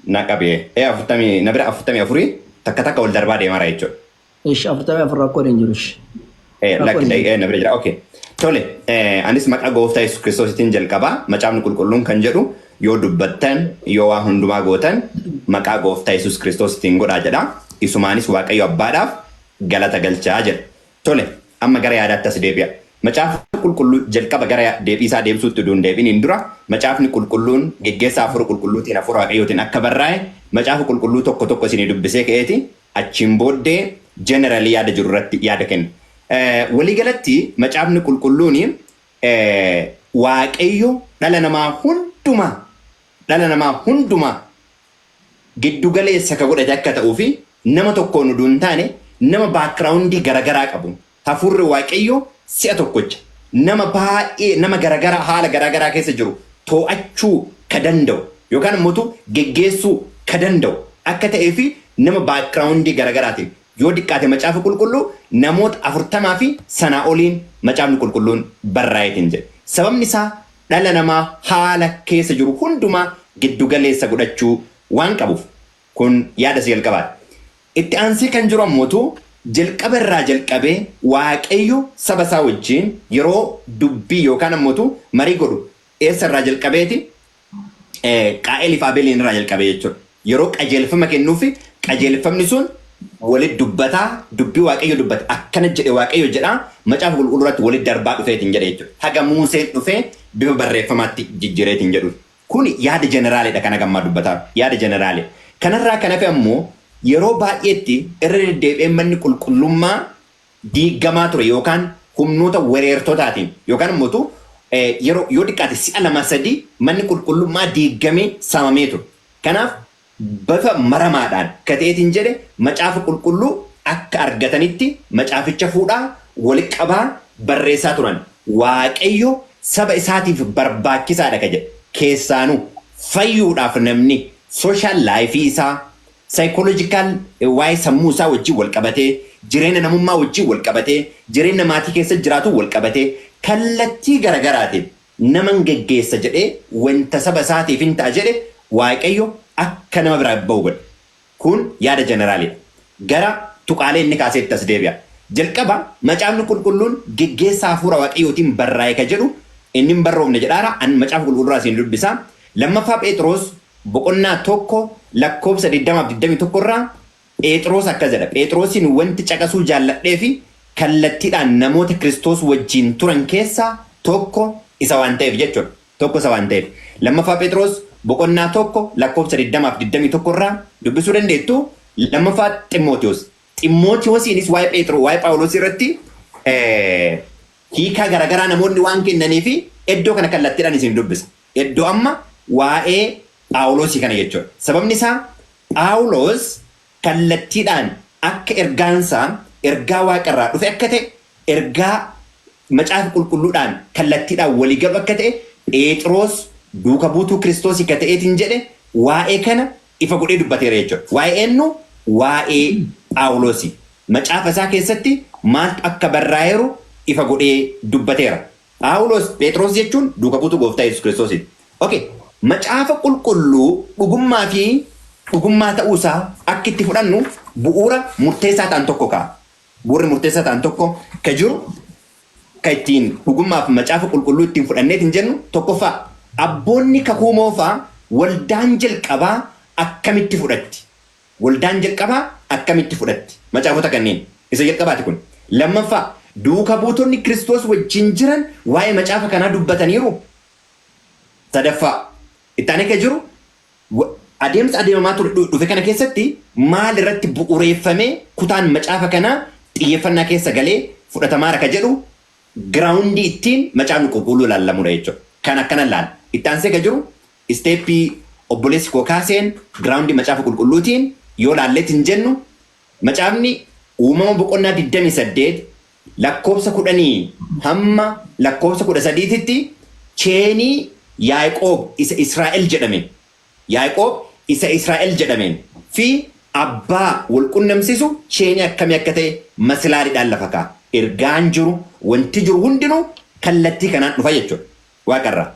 Na qabee. 40 na bira 44, takka takka wal darbaa deemaa jechuudha. Ish, 44, rakkoon hin jiru. Ish. Rakkoon Lakki hin jiru. na bira jira. Okay. Tole, anis maqaa Gooftaa Yesuus Kiristoositiin jalqabaa. Macaafni Qulqulluun kan jedhu yoo dubbattan, yoo waa hundumaa gootan, maqaa Gooftaa Yesuus Kiristoositiin godhaa jedha. Isumaanis Waaqayyo Abbaadhaaf galata galchaa jedha. Tole, amma gara yaadaatti as deebi'a. Macaafni Qulqulluu jalqaba gara deebii isaa deebisuutti utuu hin deebiniin dura, Macaafni Qulqulluun geggeessaa Hafuura Qulqulluutiin, Hafuura Waaqayyootiin akka barraa'e Macaafa Qulqulluu tokko tokko isinii dubbisee ka'eeti achiin booddee generally yaada jiru irratti yaada kenna. Waliigalatti Macaafni Qulqulluun Waaqayyo dhala namaa hundumaa giddu galeessa ka godhate akka ta'uu fi nama tokkoon utuu hin taane nama backgroundii garagaraa qabu. Hafuurri Waaqayyo si'a tokkocha nama baay'ee, nama garagaraa, haala garagaraa keessa jiru to'achuu ka danda'u yookaan immoo geggeessuu ka danda'u akka ta'ee fi nama backgroundii garagaraatiin yoo diqqaate Macaafa Qulqulluu namoota 40 fi sanaa oliin Macaafni Qulqulluun barraa'eetiin jedhe. Sababni isaa dhala namaa haala keessa jiru hundumaa giddu galeessa godhachuu waan qabuuf, kun yaada si jalqabaati. Itti aansee kan jiru ammootu jalqaba irraa jalqabee Waaqayyo saba isaa wajjin yeroo dubbii yookaan ammootu marii godhu eessa irraa jalqabeeti? Qaa'eliif Abeeliin irraa jalqabee jechuudha. Yeroo qajeelfama kennuufi qajeelfamni sun walitti dubbataa, dubbii Waaqayyo dubbate, akkana jedhe Waaqayyo jedhaa, Macaafa Qulqulluu irratti walitti darbaa dhufeetiin jedhe jechuudha. Haga Muuseen dhufee bifa barreeffamaatti jijjiireetiin jedhu. Kun yaada generalidha kan hagammaa dubbataa, yaada general. Kanarraa kan hafe ammoo yeroo baay'eetti irra deddeebi'ee manni qulqullummaa diigamaa ture yookaan humnoota wereertotaatiin yookaan immoo yeroo yoo xiqqaate si'a lama sadii manni qulqullummaa diigamee saamamee ture. Kanaaf bifa maramaadhaan kateetiin jedhe Macaafa Qulqulluu akka argatanitti macaaficha fuudhaa walitti qabaa barreessaa turan. Waaqayyo saba isaatiif barbaachisaadha ka jedhe. Keessaanuu fayyuudhaaf namni social lifeii isaa, psychological, waa'ee sammuu isaa wajjin wal qabatee, jireenya namummaa wajjin wal qabatee, jireenya maatii keessa jiraatu wal qabatee, kallattii garagaraatiin naman geggeessa jedhee wanta saba isaatiif hin ta'a jedhe Waaqayyo akka nama biraa bahu godhe. Kun yaada generalidha. Gara tuqaalee inni kaaseetti as deebi'a. Jalqaba Macaafni Qulqulluun geggeessaa Hafuura Waaqayyootiin barraa'e ka jedhu inni hin barroofne jedhaara, an Macaafa Qulqulluurraa isin dubbisa. Lammaffaa Phexros boqonnaa 1 lakkoofsa 20 21 irraa Phexros akkas jedha. Phexrosiin wanti caqasuu jaalladhee fi kallattiidhaan namoota Kiristoos wajjin turan keessaa tokko isa waan ta'eef jechuudha. Tokko isa waan ta'eef. Lammaffaa Phexros boqonnaa 1 lakkoofsa 20 21 irraa dubbisuu dandeettu. Lammaffaa Ximootiyoos. Ximootiyoosiinis waa'ee Phexros, waa'ee Phaawulos irratti hiikaa garaagaraa namoonni waan kennanii fi iddoo kana kallattiidhaan isin dubbisa. Iddoo amma waa'ee Phaawulosii kana jechuudha. Sababni isaa Phaawulos kallattiidhaan akka ergaansaa ergaa Waaqarraa dhufe akka ta'e, ergaa Macaafa Qulqulluudhaan kallattiidhaan walii galu akka ta'e, Phexros duuka buutuu Kiristoosii akka ta'eetiin jedhe waa'ee kana ifa godhee dubbateera jechuudha. Waa'ee eenyu? Waa'ee Phaawulosi. Macaafa isaa keessatti maaltu akka barraa'eeru ifa godhee dubbateera. Phaawulos, Phexros jechuun duuka buutuu Gooftaa Yesuus Kiristoosiiti. Okay. Macaafa Qulqulluu dhugummaa fi dhugummaa ta'uusaa akka itti fudhannu bu'uura murteessaa ta'an tokko ka'a. Bu'uurri murteessaa ta'an tokko ka jiru Kan ittiin dhugummaaf macaafa qulqulluu ittiin fudhanneet hin jennu tokkoffaa, abboonni kakuu moofaa waldaan jalqabaa akkamitti fudhatti? Waldaan jalqabaa akkamitti fudhatti? Macaafota kanneen. Isa jalqabaati kun. Lammaffaa, duuka buutonni Kiristoos wajjin jiran waa'ee macaafa kanaa dubbataniiru? Sadaffaa, itti aanee kan jiru adeemsa adeemamaa ture dhufe kana keessatti maal irratti bu'ureeffamee kutaan macaafa kanaa xiyyeeffannaa keessa galee fudhatamaara ka jedhu ground ittiin macaafni qulqulluu ilaallamudha jechuudha. Kan akkana ilaala. Itti aansee kan jiru step obboleessi koo kaaseen ground macaafa qulqulluutiin yoo laalleet hin jennu, macaafni uumama boqonnaa 28 lakkoofsa 10 hamma lakkoofsa 13tti chain Yaaqoob isa Israa'el jedhame, Yaaqoob isa Israa'el jedhameen fi abbaa wal qunnamsiisu chain akkamii akka ta'e maslaaliidhaan lafa kaa'a. Ergaan jiru, wanti jiru hundinuu kallattii kanaan dhufa jechuudha. Waaqarraa.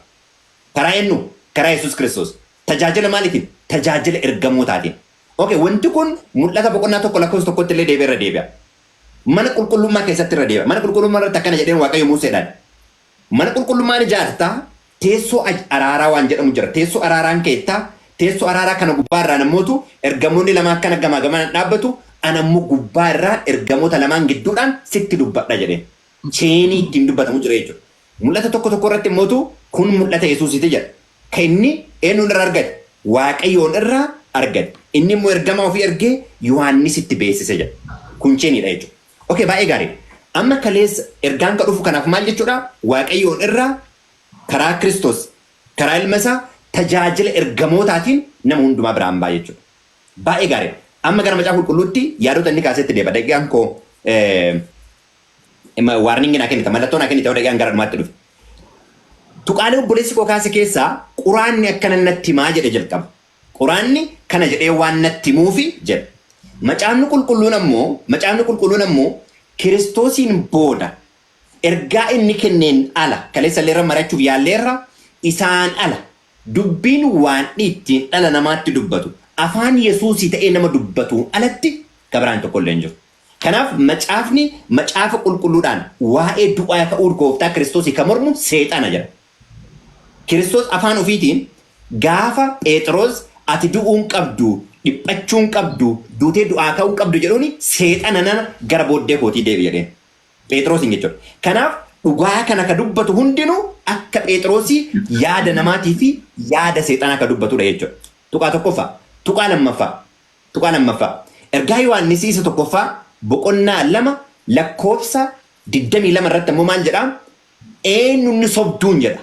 Karaa eenyu? Karaa Yesuus Kiristoos. Tajaajila maaliitiin? Tajaajila ergamootaatiin. Okay, wanti kun mul'ata boqonnaa 1 lakkoofsa 1tti illee deebi'ee irra deebi'a. Mana qulqullummaa keessatti irra deebi'a. Mana qulqullummaa irratti akkana jedheen Waaqayyo Museedhaan. Mana qulqullummaa ni ijaartaa, teessoo araaraa waan jedhamu jira. Teessoo araaraan keettaa, teessoo araaraa kana gubbaa irraa namootu ergamoonni lama akkana gamaa gamanaan dhaabbatu, ana immoo gubbaa irraan ergamoota lamaan gidduudhaan sitti dubbadha jedheen. Chain ittiin dubbatamu jira jechuudha. Mul'ata 1:1 irratti immootu kun mul'ata Yesuusiiti jedha. Kan inni eenyuun irraa argate? Waaqayyoon irraa argate. Inni immoo ergamaa ofii ergee Yohaannisitti beeksise jedha. Kun chainiidha jechuudha. Okay, baay'ee gaariidha. Amma kaleessa ergaan ka dhufu kanaaf maal jechuudha? Waaqayyoon irraa karaa Kiristoos, karaa ilma isaa tajaajila ergamootaatiin nama hundumaa biraan ba'a jechuudha. Baay'ee gaariidha. Amma gara macaafa qulqulluutti yaadota inni kaasetti deeba. Daqiiqaan koo warning naa kennita, mallattoo naa kennita yoo daqiiqaan gara dhumaatti dhufe. Tuqaalee obboleessi koo kaase keessaa quraanni akkana natti himaa jedhe jalqaba. Quraanni kana jedhee waan natti himuufi jedha. Macaafni qulqulluun ammoo Kiristoosiin booda ergaa inni kenneen ala, kaleessa illee irra mari'achuuf yaalleerra, isaan ala dubbiin waan ittiin dhala namaatti dubbatu afaan Yesuusii ta'ee nama dubbatuun alatti kabiraan tokko illee hin jiru. Kanaaf macaafni macaafa qulqulluudhaan waa'ee du'aa ka'uu gooftaa Kiristoosii kan mormu seexana jedha. Kiristoos afaan ofiitiin gaafa Phexros ati du'uun qabdu, dhiphachuun qabdu, duutee du'aa ka'uu qabdu jedhuuni, seexana nana gara booddee kootii deebi jedheen. Phexrosiin jechuudha. Kanaaf dhugaa kana ka dubbatu hundinuu akka Phexrosii yaada namaatii fi yaada seexanaa ka dubbatudha jechuudha. Tuqaa tokkoffaa. Tuqaa lammaffaa. Tuqaa lammaffaa. Ergaa Yohaannis isa tokkoffaa boqonnaa 2 lakkoofsa 22 irratti ammoo maal jedhaa? Eenyu inni sobduun jedha.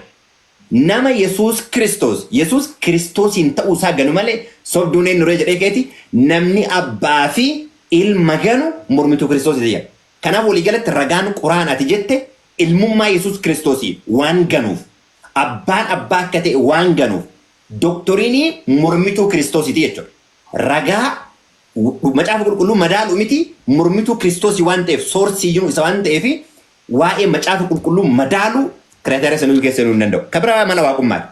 Nama Yesuus Kiristoos, Yesuus Kiristoosiin ta'uu isaa ganu malee sobduun eenyu ree jedhee keeti, namni abbaa fi ilma ganu mormituu Kiristoositi jedha. Kanaaf waliigalatti ragaan quraan ati jette ilmummaa Yesuus Kiristoosii waan ganuuf, abbaan abbaa akka ta'e waan ganuuf, doctrine mormituu Kiristoosiiti jechuudha. Ragaa macaafa qulqulluu madaalu miti, mormituu Kiristoosii waan ta'eef, source jiru isa waan ta'eef, waa'ee macaafa qulqulluu madaalu criteria sanuu keessa hin danda'u. Ka biraa amala waaqummaati.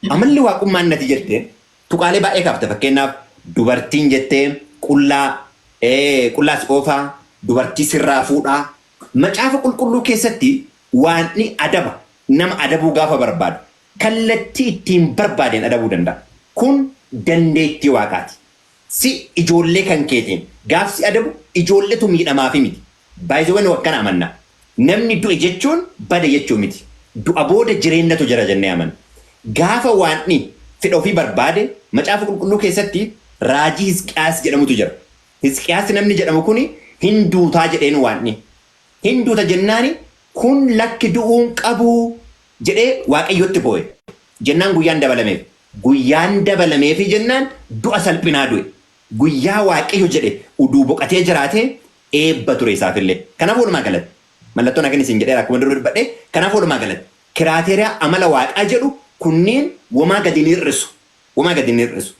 Amalli waaqummaan nati jette tuqaalee baay'ee kaafte. Fakkeenyaaf dubartiin jettee qullaa qullaa si oofaa, dubartii sirraa fuudhaa. Macaafa qulqulluu keessatti waanni adaba nama adabuu gaafa barbaadu kallattii ittiin barbaadeen adabuu danda'a. Kun dandeettii waaqaati. Si ijoollee kan keetiin gaafsi adabu ijoolletu miidhamaafi miti. Baay'ee nu akkana amanna. Namni du'e jechuun bade jechuu miti. Du'a booda jireenyatu jira jennee amanna. Gaafa waanni fedha ofii barbaade macaafa qulqulluu keessatti raajii Hisqiyaas jedhamutu jira. Hisqiyaas namni jedhamu kuni hin duutaa jedheen waanni. Hin duuta jennaani, kun lakki du'uun qabu jedhee Waaqayyotti boo'e. Jennaan guyyaan dabalameef. Guyyaan dabalameefi jennaan du'a salphinaa du'e. Guyyaa Waaqayyo jedhe uduu boqatee jiraatee eebba ture isaafillee. Kanaaf walumaa galatti mallattoon akkan isin jedheera akkuma dura dubbadhe. Kanaaf walumaa galatti criteria amala waaqaa jedhu kunneen womaa gadi ni hir'isu. Womaa gadi ni hir'isu.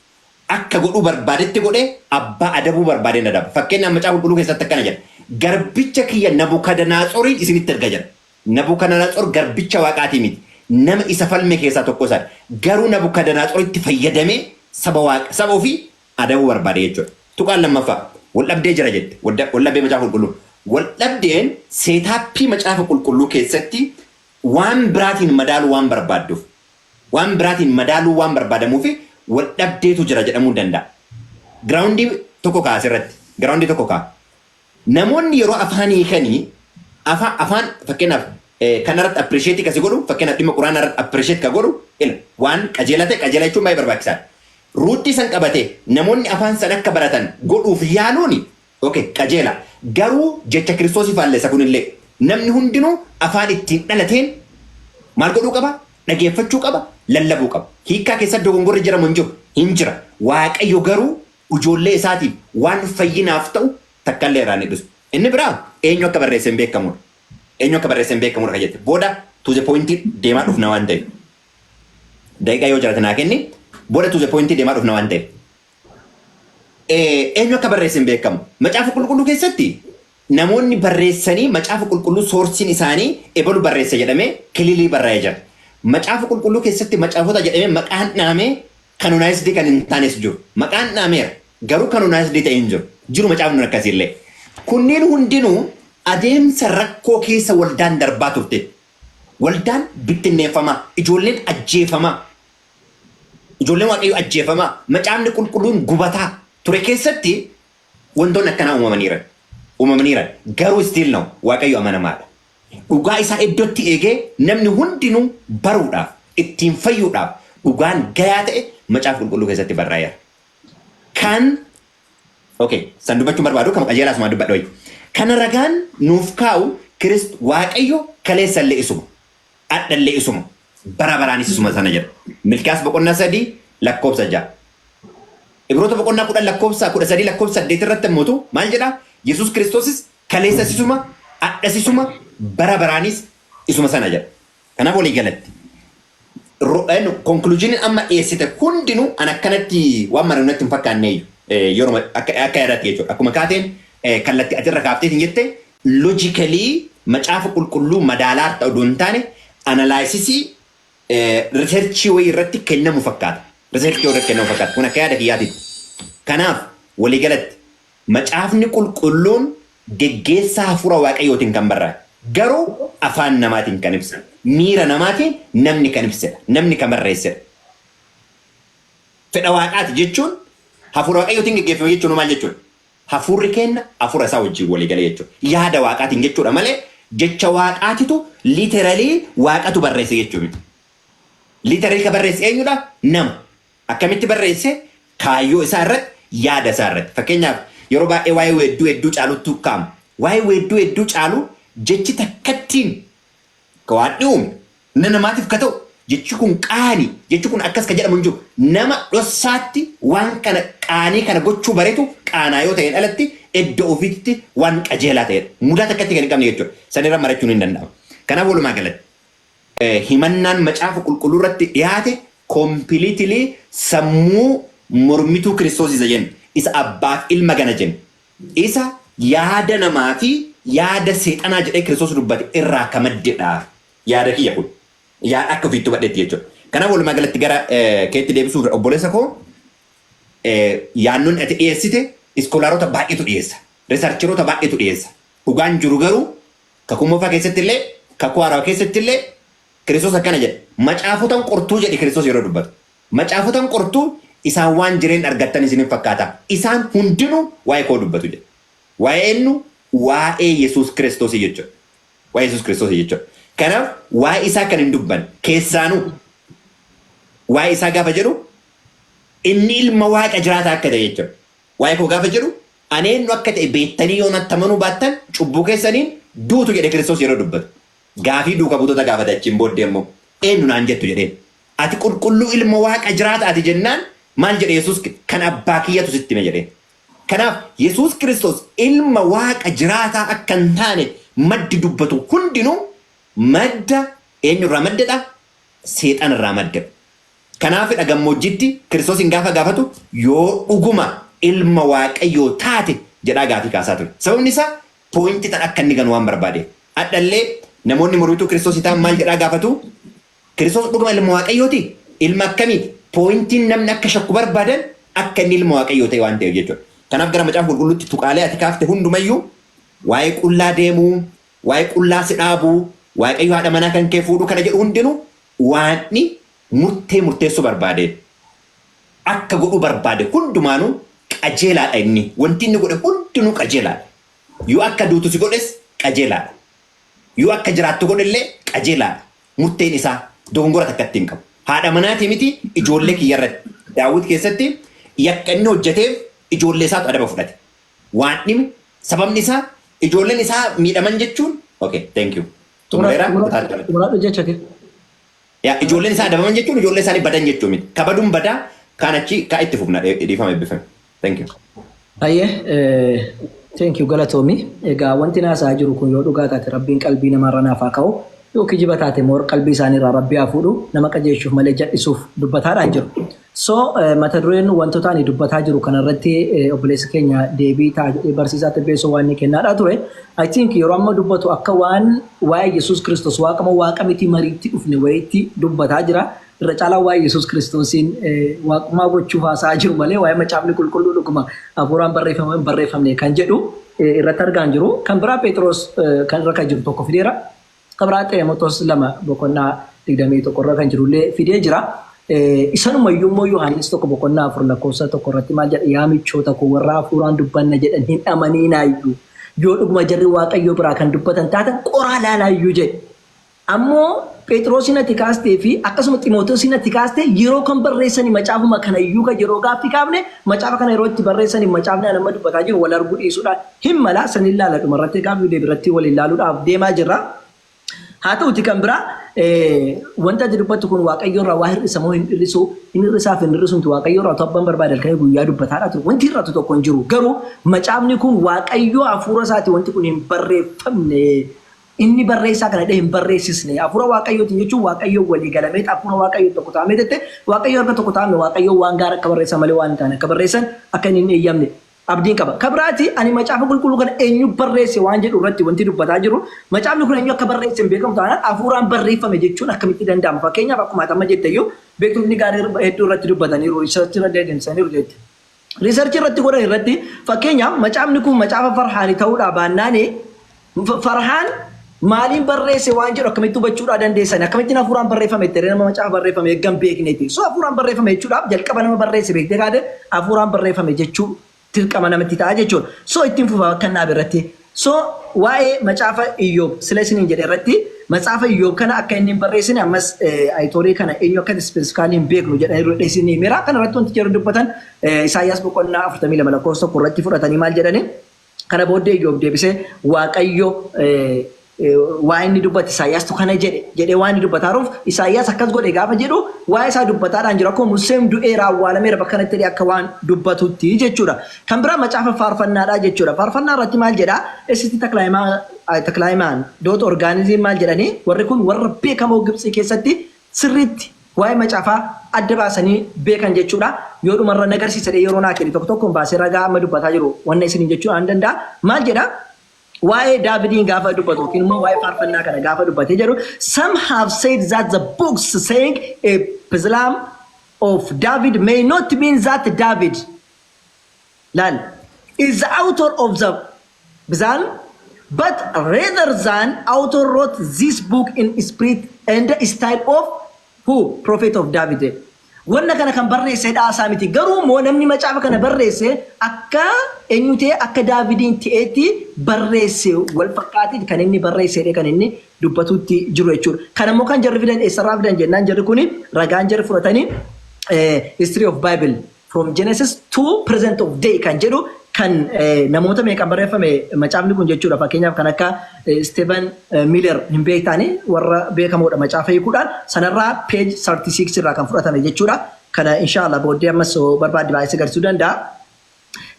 Akka godhuu barbaadetti godhee abbaa adabuu barbaadeen adaba. Fakkeenyaaf macaafa qulqulluu keessatti akkana jedha. Garbicha kiyya Nabukadanatsoriin isinitti erga jedha. Nabukadanatsor garbicha waaqaatii miti. Nama isa falme keessaa tokko isaadha. Garuu Nabukadanatsoritti fayyadamee saba waaqa saba ofii adabuu barbaade jechuudha. Tuqaan lammaffaa wal dhabdee jira jette. Wal dhabdee macaafa qulqulluu. Wal dhabdeen setup Macaafa Qulqulluu keessatti waan biraatiin madaaluu waan barbaadduuf, waan biraatiin madaaluu waan barbaadamuuf wal dhabdeetu jira jedhamuu danda'a. Ground tokko ka'a asirratti. Ground tokko ka'a. Namoonni yeroo afaan hiikanii afaan fakkeenyaaf kanarratti appreciate kasi godhu, fakkeenyaaf dhimma Quraanaa irratti appreciate ka godhu, ila waan qajeelaa ta'e qajeelaa jechuun baay'ee barbaachisaadha. Root san qabatee namoonni afaan san akka baratan godhuuf yaaluuni, okay, qajeela. Garuu jecha Kiristoosii faallessa kunillee. Namni hundinuu afaan ittiin dhalateen maal godhuu qaba? Dhageeffachuu qaba, lallabuu qaba. Hiikkaa keessatti dogongorri jiramu hin jiru. Hin jira. Waaqayyo garuu ijoollee isaatiif waan fayyinaaf ta'u takkallee irraa hin dhisu. Inni biraa eenyu akka barreesse hin beekamudha. Eenyu akka barreesse hin beekamudha kan jette. Booda to the point deemaa dhufna waan ta'eef. Daqiiqaa yoo jiraate naa kenni. Booda to the point deemaa dhufna waan ta'eef. Eenyu akka barreesse hin beekamu. Macaafa Qulqulluu keessatti namoonni barreessanii Macaafa Qulqulluu sourceiin isaanii ebalu barreesse jedhamee clearly barraa'ee jira. Macaafa Qulqulluu keessatti macaafota jedhamee maqaan dhahamee canonized kan hin taanes jiru. Maqaan dhahameera, garuu canonized ta'e hin jiru. Jiru macaafni akkasiillee. Kunneen hundinuu adeemsa rakkoo keessa waldaan darbaa turte. Waldaan bittinneeffamaa, ijoolleen ajjeefamaa, ijoolleen Waaqayyoo ajjeefamaa, Macaafni Qulqulluun gubataa ture keessatti wantoonni akkanaa uumamaniiran. Uumamaniiran. Garuu still now Waaqayyo amanamaadha. Dhugaa isaa iddootti eegee namni hundinuu baruudhaaf, ittiin fayyuudhaaf dhugaan gayaa ta'e Macaafa Qulqulluu keessatti barraa'eera. Kan okay, san dubbachuun barbaadu kan qajeelaa asumaan dubbadha wayi. Kana ragaan nuuf kaa'u Kirist Waaqayyo kaleessallee isuma. Adhallee isuma. Bara baraanis isuma sana jedha. Milkiyaas boqonnaa 3 lakkoofsa 6. Ibroota boqonnaa 10 lakkoofsa 13 lakkoofsa 8 irratti immoo maal jedha? Yesuus Kiristoosis kaleessas isuma, adhas isuma, bara baraanis isuma sana jedha. Kanaaf walii galatti. Conclusioniin amma dhiyeessite hundinuu an akkanatti waan mara natti hin fakkaanne yeroo akka yaadaatti jechuudha. Akkuma kaateen kallattii atirra kaafteetiin jette, logically Macaafa Qulqulluu madaalaa ta'u osoo hin taane analysis research wayii irratti kennamu fakkaata. Research wayii irratti kennamu fakkaata. Kun akka yaada kiyyaatiiti. Kanaaf waliigalatti Macaafni Qulqulluun geggeessaa hafuura Waaqayyootiin kan barraa'e. Garuu afaan namaatiin kan ibsa. Miira namaatiin namni kan ibsedha. Namni kan barreessedha. Fedha Waaqaati jechuun hafuura Waaqayyootiin geggeeffame jechuun maal jechuudha? Hafuurri kenna hafuura isaa wajjin walii galee jechuudha. Yaada Waaqaatiin jechuudha malee jecha Waaqaatitu literally Waaqatu barreesse jechuu miti. Literally ka barreesse eenyudha? Nama. Akkamitti barreesse? Kaayyoo isaa irratti, yaada isaa irratti. Fakkeenyaaf, yeroo baay'ee waa'ee weedduu hedduu caalutti kaa'ama. Waa'ee weedduu hedduu caalu jechi takkattiin ka waan dhi'uume na namaatiif ka ta'u, jechi kun qaanii, jechi kun akkas ka jedhamu hin jiru. Nama dhossaatti waan kana qaanii kana gochuu baretu qaanaa yoo ta'een alatti iddoo ofiitti waan qajeelaa ta'edha. Mudaa takkatti kan hin qabne jechuudha. Sanirra marachuun hin danda'amu. Kanaaf walumaa galatti himannaan Macaafa Qulqulluu irratti dhiyaate completely sammuu mormituu Kiristoos isa jennu, isa abbaaf ilma gana jennu, isa yaada namaa fi yaada seexanaa jedhee Kiristoos dubbate irraa ka maddedha. Yaada kiyya kun. Yaada akka ofiitti hubadhetti jechuudha. Kanaaf walumaa galatti gara keetti deebisuuf, obboleessa koo, yaannoon ati dhiyeessite scholarota baay'eetu dhiyeessa. Researcheroota baay'eetu dhiyeessa. Dhugaan jiru garuu Kakuu Moofaa keessatti illee, Kakuu Haarawaa keessatti illee Kiristoos akkana jedha. "Macaafotan qortuu" jedhe Kiristoos yeroo dubbatu. "Macaafotan qortuu, isaan waan jireenya argattan isinin fakkaata. Isaan hundinuu waa'ee koo dubbatu" jedhe. Waa'ee eenyu? Waa'ee Yesuus Kiristoosii jechuudha. Waa'ee Yesuus Kiristoosii jechuudha. Kanaaf waa'ee isaa kan hin dubbanne keessaanuu waa'ee isaa gaafa jedhu inni ilma Waaqa jiraataa akka ta'e jechuudha. "Waa'ee koo gaafa jedhu ani eenyu akka ta'e beektanii yoo natti amanuu baattan cubbuu keessaniin duutu" jedhe Kiristoos yeroo dubbatu. Gaafii duuka buutota gaafate achiin booddee immoo, "Eenyu naan jettu?" jedheen. "Ati qulqulluu ilma Waaqa jiraata ati" jennaan maal jedhe Yesuus? "Kan abbaa kiyyatu sitti hime" jedheen. Kanaaf Yesuus Kiristoos ilma Waaqa jiraataa akka hin taane maddi dubbatu hundinuu madda eenyurraa maddedha? Seexanarraa maddedha. Kanaafidha gammoojjiitti Kiristoosin gaafa gaafatu, "Yoo dhuguma ilma Waaqayyoo taate" jedhaa gaafii kaasaa ture. Sababni isaa point tan akka inni ganu waan barbaade. Adhallee namoonni mormituu Kiristoos ta'an maal jedhaa gaafatu? "Kiristoos dhuguma ilma Waaqayyooti? Ilma akkamiiti?" Pointiin namni akka shakku barbaadan akka inni ilma Waaqayyoo ta'e waan ta'eef jechuudha. Kanaaf gara Macaafa Qulqulluutti tuqaalee ati kaafte hundumayyuu Waa'ee qullaa deemuu, waa'ee qullaa si dhaabuu, Waaqayyo haadha manaa kan kee fuudhuu kana jedhu hundinuu waanni murtee murteessuu barbaade akka godhuu barbaade hundumaanuu qajeelaadha inni. Wanti inni godhe hundinuu qajeelaadha. Yoo akka duutu si godhes qajeelaadha. Yoo akka jiraattu godhellee qajeelaadha. Murteen isaa dogongora takka ittiin qabu. Haadha manaatii miti, ijoollee kiyya irratti. Daawwit keessatti yakka inni hojjeteef ijoollee isaatu adaba fudhate. Waan dhimi sababni isaa ijoolleen isaa miidhaman jechuun, okay, thank you. Xumureera kutaa itti aanutti. Xumuradhu jecha kee. Yaa, ijoolleen isaa adabaman jechuun ijoollee isaanii badan jechuu miti. Kabaduun badaa kaan achi kaa itti fufna, dhiifama, eebbifame. Thank you. Hayyee, thank you, galatoomi. Egaa wanti naasaa jiru kun yoo dhugaa taate Rabbiin qalbii namaarra naaf haa ka'u. Yoo kijiba taate immoo qalbii isaaniirraa Rabbi haa fuudhu. Nama qajeelchuuf malee jal'isuuf dubbataadhaan jiru. So mata dureen wantoota ani dubbataa jiru kanarratti obboleessi keenya deebii ta'a jedhee barsiisaa Xibbeessoo waan inni kennaadhaa ture. I think yeroo amma dubbatu akka waan waa'ee Yesuus Kiristoos waaqa moo waaqa miti mariitti dhufne wayiitti dubbataa jira. Irra caalaa waa'ee Yesuus Kiristoosiin waaqummaa gochuuf haasa'aa jiru malee waa'ee macaafni qulqulluu dhuguma hafuuraan barreeffame hin barreeffamne kan jedhu irratti argaan jiru. Kan biraa Phexros kan irra kan jiru tokko fideera. Kan biraa Xeemotos 2 boqonnaa 21 irra kan jirullee fidee jira. Isanumayyuu immoo Yohaannis 1 boqonnaa 4 lakkoofsa 1 irratti maal jedha? "Yaa michoota koo, warra hafuuraan dubbanna jedhan hin amaniinaayyuu. Yoo dhuguma jarri Waaqayyoo biraa kan dubbatan taatan qoraa laalaayyuu" jedhe. Ammoo Phexrosin ati kaastee fi akkasuma Ximooteosin ati kaaste yeroo kan barreessani macaafuma kanayyuu kan yeroo gaaffii kaafne, macaafa kana yeroo itti barreessani macaafni ani amma dubbataa jiru wal arguu dhiisuudhaan hin mala. San ilaala, dhuma irratti gaaffii deebii irratti wal ilaaluudhaaf deemaa jirra. Haa ta'uti, kan biraa wanta ati dubbattu kun Waaqayyo irraa waa hir'isa moo hin hir'isu? Hin hir'isaaf hin hir'isumti. Waaqayyo irraa otoo abbaan barbaade halkanii guyyaa dubbataadhaa ture. Wanti hir'atu tokko hin jiru. Garuu macaafni kun Waaqayyo hafuura isaati wanti kun hin barreeffamne. Inni barreessaa kana dhee hin barreessisne. Hafuura Waaqayyootiin jechuun Waaqayyo walii galamee hafuura Waaqayyo tokko ta'amee jette. Waaqayyo harka tokko ta'ame, Waaqayyo waan gaarii akka barreessan malee waan hin taane akka barreessan akka inni hin eeyyamne abdiin qaba. Ka biraati, ani macaafa qulqulluu kana eenyu barreesse waan jedhu irratti wanti dubbataa jiru, macaafni kun eenyu akka barreesse hin beekamu taanaan hafuuraan barreeffame jechuun akkamitti danda'ama? Fakkeenyaaf, akkuma ati amma jette iyyuu beektonni gaarii hedduu irratti dubbataniiru, research irra deemsaniiru jette. Research irratti godhan irratti, fakkeenyaaf, macaafni kun macaafa Farhaanii ta'uudhaa baannaani Farhaan maaliin barreesse waan jedhu akkamitti hubachuudhaa dandeessan? Akkamittiin hafuuraan barreeffame itti nama macaafa barreeffame eeggan beekneeti? So hafuuraan barreeffame jechuudhaaf jalqaba nama barreesse beektee kaate hafuuraan barreeffame jechuu dirqama namatti ta'a jechuudha. So ittiin fufa akka naabe irratti. So waa'ee macaafa Iyyoob sila isiniin jedhe irratti, macaafa Iyyoob kana akka inni hin barreessine ammas ayitoorii kana eenyu akka specifically hin beeknu jedhanii isin himeera. Kana irratti wanti jedhu dubbatan Isaayyaas boqonnaa 42 lakkoofsa 1 irratti fudhatanii maal jedhanii? Kana booddee Iyyoob deebisee, Waaqayyo waa inni dubbate Isaayyaastu kana jedhe jedhee waan inni dubbataaruuf, Isaayyaas akkas godhe gaafa jedhu waa'ee isaa dubbataadhaan jira. Akkuma Museen du'eera, awwaalameera bakka kanatti jedhee akka waan dubbatutti jechuudha. Kan biraa macaafa faarfannaadha jechuudha. Faarfannaa irratti maal jedhaa? ST Taklaayimaan dot orgaanizim maal jedhanii? Warri kun warra beekamoo Gibxii keessatti sirriitti waa'ee macaafaa adda baasanii beekan jechuudha. Yoo dhumarra nagarsiisa yeroo naa kenne tokko tokkoon baasee ragaa amma dubbataa jiru wanna isiniin jechuudha an danda'a. Maal jedhaa? Waa'ee Daavidiin gaafa dubbatu yookiin immoo waa'ee faarfannaa kana gaafa dubbatee jedhu, "Some have said that the books saying a psalm of David may not mean that David laal is the author of the psalm, but rather than author wrote this book in spirit and style of who prophet of David." Wanna kana kan barreesse dhaasaa miti. Garuu immoo namni macaafa kana barreesse akka eenyu ta'e, akka Daavidiin ta'eetti barreesse, wal fakkaatee kan inni barreesse kan inni dubbatutti jiru jechuudha. Kana immoo kan jarri fidan eessarraa fidan jennaan, jarri kuni ragaan jarri fudhatanii History of Bible from Genesis to Present of Day kan jedhu kan namoota meeqan barreeffame macaafni kun jechuudha. Fakkeenyaaf, kan akka Stephen Miller hin beektaani, warra beekamoodha macaafa hiikuudhaan, sanarraa page 36 irraa kan fudhatame jechuudha. Kana inshallah booddee ammas barbaadde baay'ee agarsiisuu danda'a.